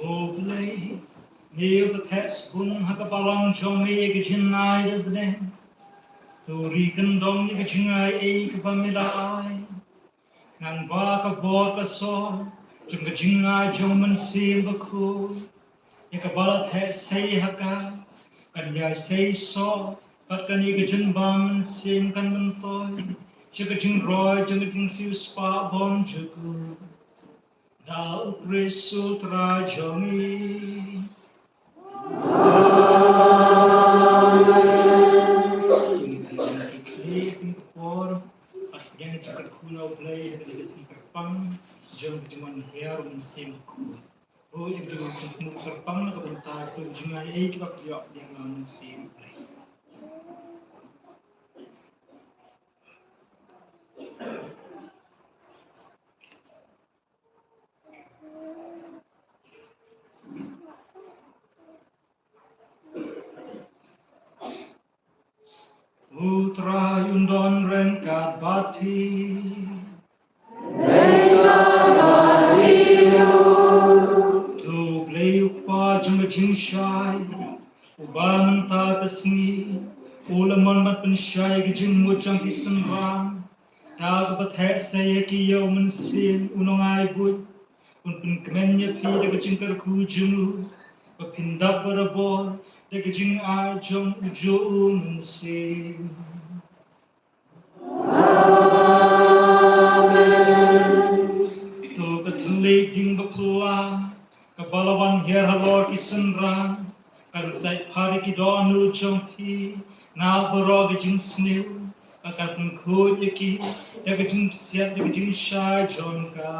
Ko Blei, me ba theh sbun ha ka balang jong me ïa ka jingai da bneng. To ri kyndong ïa ka jingai ei kaba me la ai. Ngan ba ka bor ka sor jong ka jingai jong Mynsiem Bakhuid ïa kaba la theh sei ha ka, kan ïai sei sor bad kane ka jingbam mynsiem kan myntoi sha ka jingroi jong ka jingsiewspah bymjukut. Da U Khrist U Trai jong ngi. Amen. Ngi dang ïa ki khlieh ki por, bad ngi dang ïa ki kyrkhu na U Blei ha kane ka sngi kyrpang jong ka jingwan hiar U Mynsiem Bakhuid. Ruh ïa ka jingwan kyrpang na ka bynta ki jingai ei kiba pdiang ïa U Mynsiem Blei. U Trai un don ryngkat bad phi. Ryngkat bad phi ruh. To U Blei U Kpa jong ka jingshai, uba mynta ka sngi u la mon ban pynshai ka jingmut jong ki synran, da kaba theh sei ïa ki ïa u Mynsiem u Nongai Buit, un pynkmen ïa phi da ka jingkyrkhu jong u, ba phin dap barabor da ka jingai jong u, jong u Mynsiem. To ka thylliej ding ba phylla kaba la wan hiar halor ki synran, kan sa ïa pha ïa ki dohnud jong phi na baroh ka jingsniew, bad kan pynkhuid ïa ki da ka jingpynshitom da ka jingshai jong ka.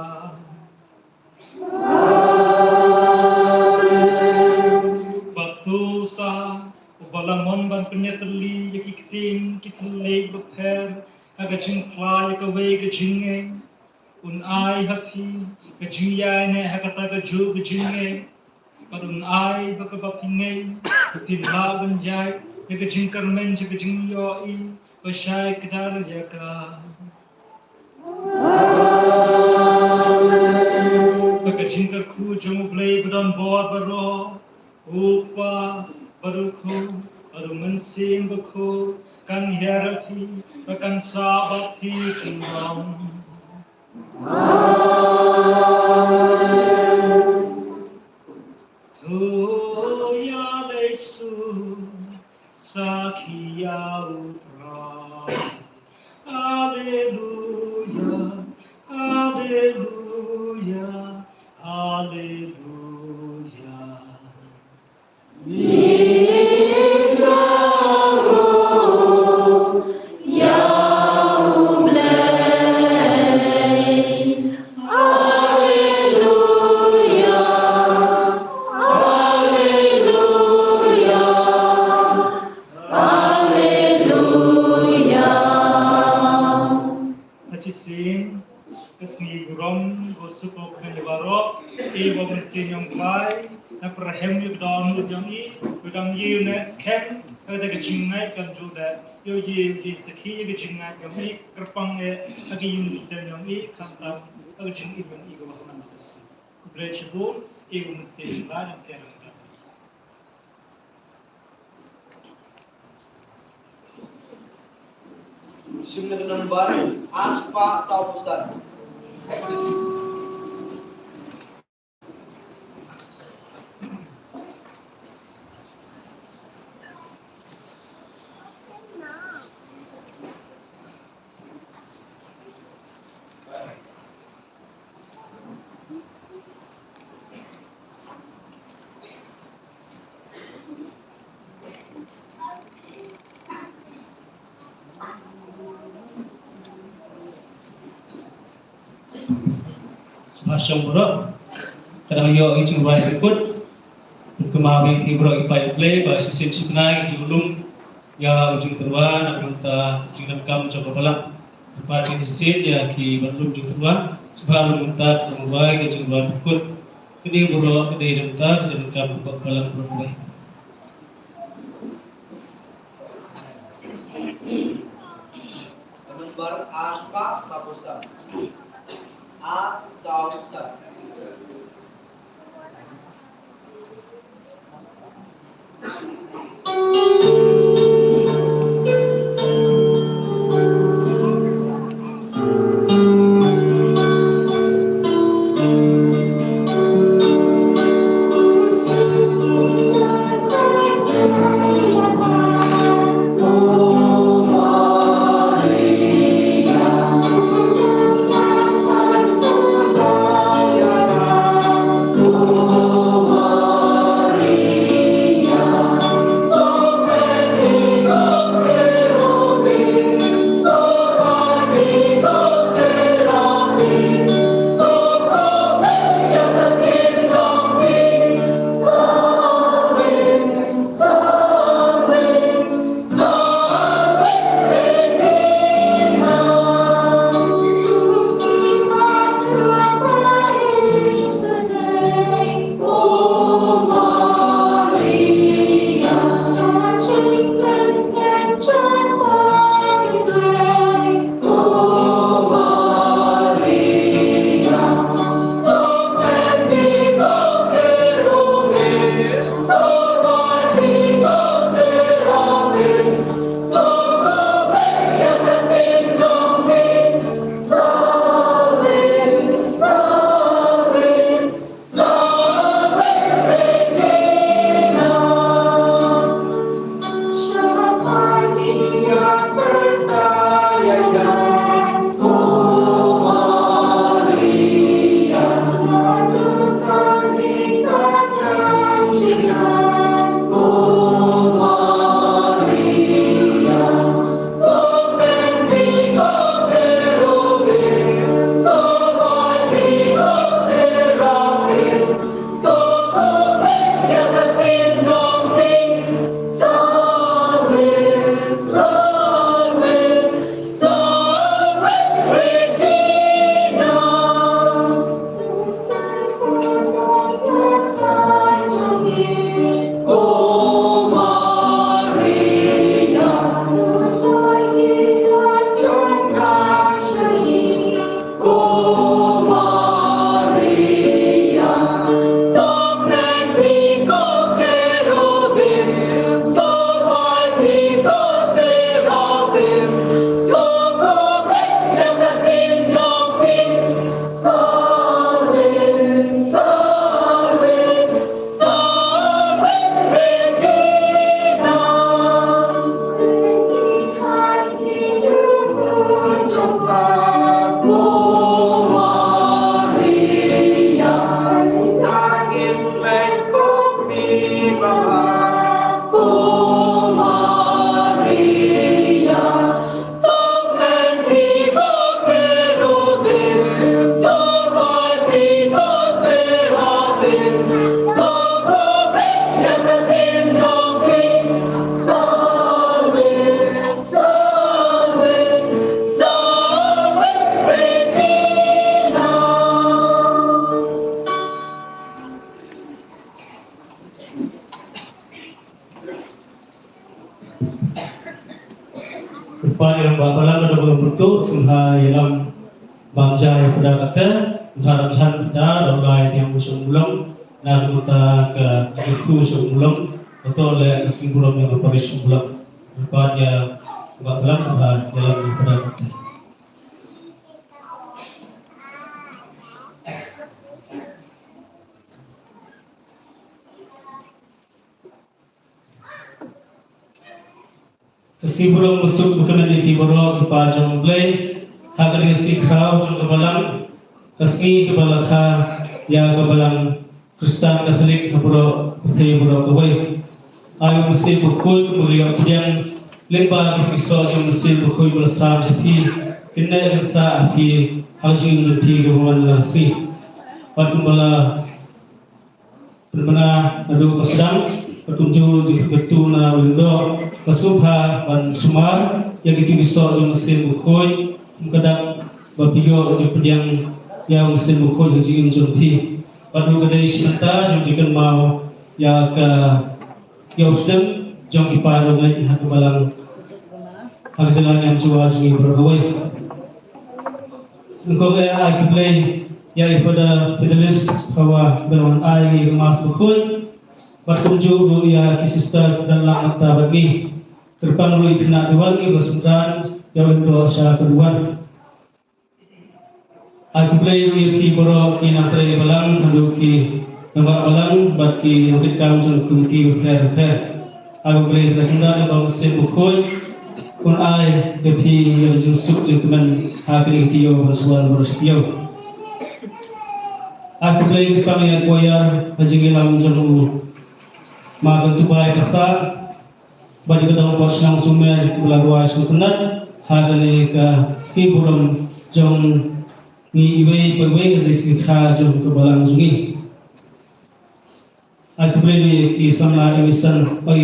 Bad to uta uba la mon ban pynïatylli ïa ki ktien ki thylliej bapher ha ka jingpynlong ïa kawei ka jingngeit, un ai ha phi ka jingïaineh ha kata kajuh ka jingngeit. Bad un ai ba kaba phi ngeit phin lah ban ïaid ïa ka jingkyrmen jong ka jingïohi ba shai kdar ïa ka. Ba ka jingkyrkhu jong U Blei badonbor baroh, U Kpa bad U Khun bad U Mynsiem Bakhuid, kan hiar ha phi bad kan sah bad phi junom. Amen. To ïaleit suk sakhi ïa U Trai. Haleluia, haleluia, haleluia. Haleluia. Ha shisien ka sngi burom, ko suk ko kmen ïa baroh, ïa u Mynsiem Jong U Blei, na pyrshah ïa ka dohnud jong i, u dang ïa u ne skhem, ka da ka jingngeit kam ju da, ïa u ïa u sakhi ïa ka jingngeit jong i, kyrpang ïa, ha ka ïing ka sem jong i, khamtam, ha ka jingim jong i ka ba kham nang. U Blei shibun, ïa u Mynsiem Jong U Blei, nang kyrpang. Shim na ka nambar ar spah saw phew san. Sngewbha shong baroh. Ka dang ïoh i jingrwai bakut. Kynmaw ïa phi baroh ki paid U Blei ba shisien shipnai ki ju lum ïa u jingtyrwa na ka bynta jingdonkam jong ka balang. Kyrpad ïa shisien ïa ki ban lum jingtyrwa. Sngewbha lum mynta ka dang rwai ka jingrwai bakut. Kane baroh ka dei na ka bynta ka jingdonkam ka balang baroh kawei. Ka nambar ar spah saw phew san. Ar saw phew san. Kyrpad ïa u rangbah balang, da kaba pynduh sngewbha ïalam bam ja ïa u Phadar kata, u Phadar Jan kata, da u lai ïa u Seng Mulong, na ka bynta ka kyrkhu Seng Mulong, kato leh ka sngi burom ïa ka parish Seng Mulong. Kyrpad ïa u rangbah balang sngewbha ïalam ïa u Phadar kata. Ka sngi burom basuk bakmen ïa phi baroh ki para jong U Blei. Ha kane ka sngi khraw jong ka balang, ka sngi kaba la kha ïa ka balang Khristan Katholik ha baroh ka pyrthei baroh kawei. Ai u Mynsiem Bakhuid un ïoh pdiang lyngba ki soh jong u Mynsiem Bakhuid ba la sam sha phi, kane kan sah ha phi ha ka jingim jong phi kaba man la ka sngi. Bad kumba la pynbna naduh ka sdang, ka kumjuh jingpynkyntu na u lyngdoh, ka sngewbha ban sumar ïa kito ki soh jong u Mynsiem Bakhuid, kum ka dak ba phi ïoh jingpdiang ïa u Mynsiem Bakhuid ha jingim jong phi. Bad ruh ka dei shi bynta jong jingkynmaw ïa ka ïa u sdang jong ki para bangeit ha ka balang ha ka jylla Niam Jowai jong ngi baroh kawei. Nyngkong eh ai khublei ïa i Father Fidelis Hawa ba la wan ai ïa ka Mass bakhuid, bad kumjuh ruh ïa ki sister ba don lang mynta bad ngi. Kyrpang ruh ïa ki khynnah duwan kiba sngewdon ïa u lyngdoh sha ka duwan. Ai khublei ruh ïa phi baroh ki nongtrei balang, haduh ki nongbah balang bad ki nongtrei kam jong ki komiti bapher bapher. Ai khublei ïa phi, ïa u Mynsiem Bakhuid un ai ïa phi ïa ka jingsuk jingkmen ha kine ki taïew ban sa wan baroh shi taïew. Ai khublei kyrpang ïa ka choir ha jingïalam jong u Ma Kyntubai Passah, bad ïa ka dong bad shnong Sumer kiba la rwai sngewtynnat ha kane ka sngi burom jong ngi iwei pa iwei, ka dei sngi kha jong ka balang jong ngi. Ai khublei ïa ki samla Emerson, oi,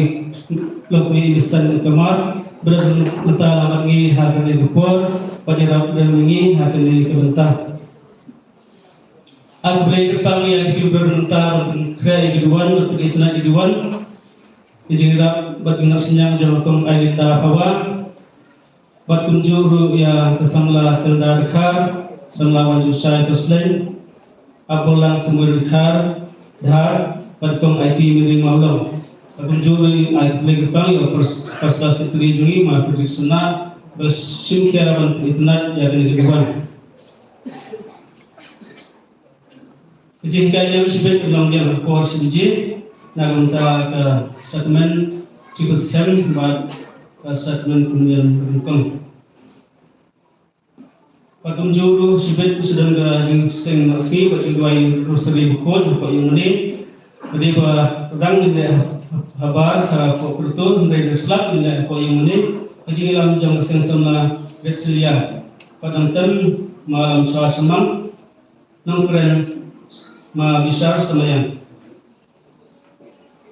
lok ïa Emerson Kamar, ba don mynta lang bad ngi ha kane ka por, bad ïarap don bad ngi ha kane ka bynta. Ai khublei kyrpang ïa ki briew mynta ban pynkhreh ïa ki duwan, ban pynitynnad ïa ki duwan. Ki jingïarap bad jingïarap synñiang jong Kong Ailinda Hawa. Bad kumjuh ruh ïa ka samla Tilda Dkhar, samla Wanjingshai Khuslaiñ, Abulang Samuel Dkhar, Dhar, bad Kong Aiti Mary Mawlong. Bad kumjuh ruh ai khublei kyrpang ïa u First, First Class Secretary jong ngi, Ma Frederick Sunak, ba shim khia ban pynitynnad ïa kane ka duwan. Ka jinghikai niam shibit ka long ïa ka por shi baje, na ka bynta ka sakramen jingpynskhem bad ka sakramen Komunion nyngkong. Bad kumjuh ruh shibit ka sdang ka jingseng noh sngi bad jingduwai Rosary Bakhuid hapoh ïingmane. Ka dei ba dang ngin leh habar hapoh Kyrtun, hynrei da slap ngin leh hapoh ïingmane. Ka jingïalam jong ka seng samla Betselia. Bad nangta ma Lamsha Shymmang, nongkren ma Bishar Samaïang.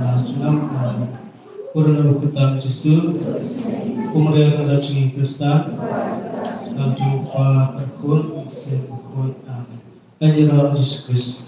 la jnam. Amen. Pura na u kyrteng Jisu, kumne na la jngi Khristan, na u Kpa, na u Khun, na u Mynsiem Bakhuid. Amen. Ïaroh Jisu Khrist.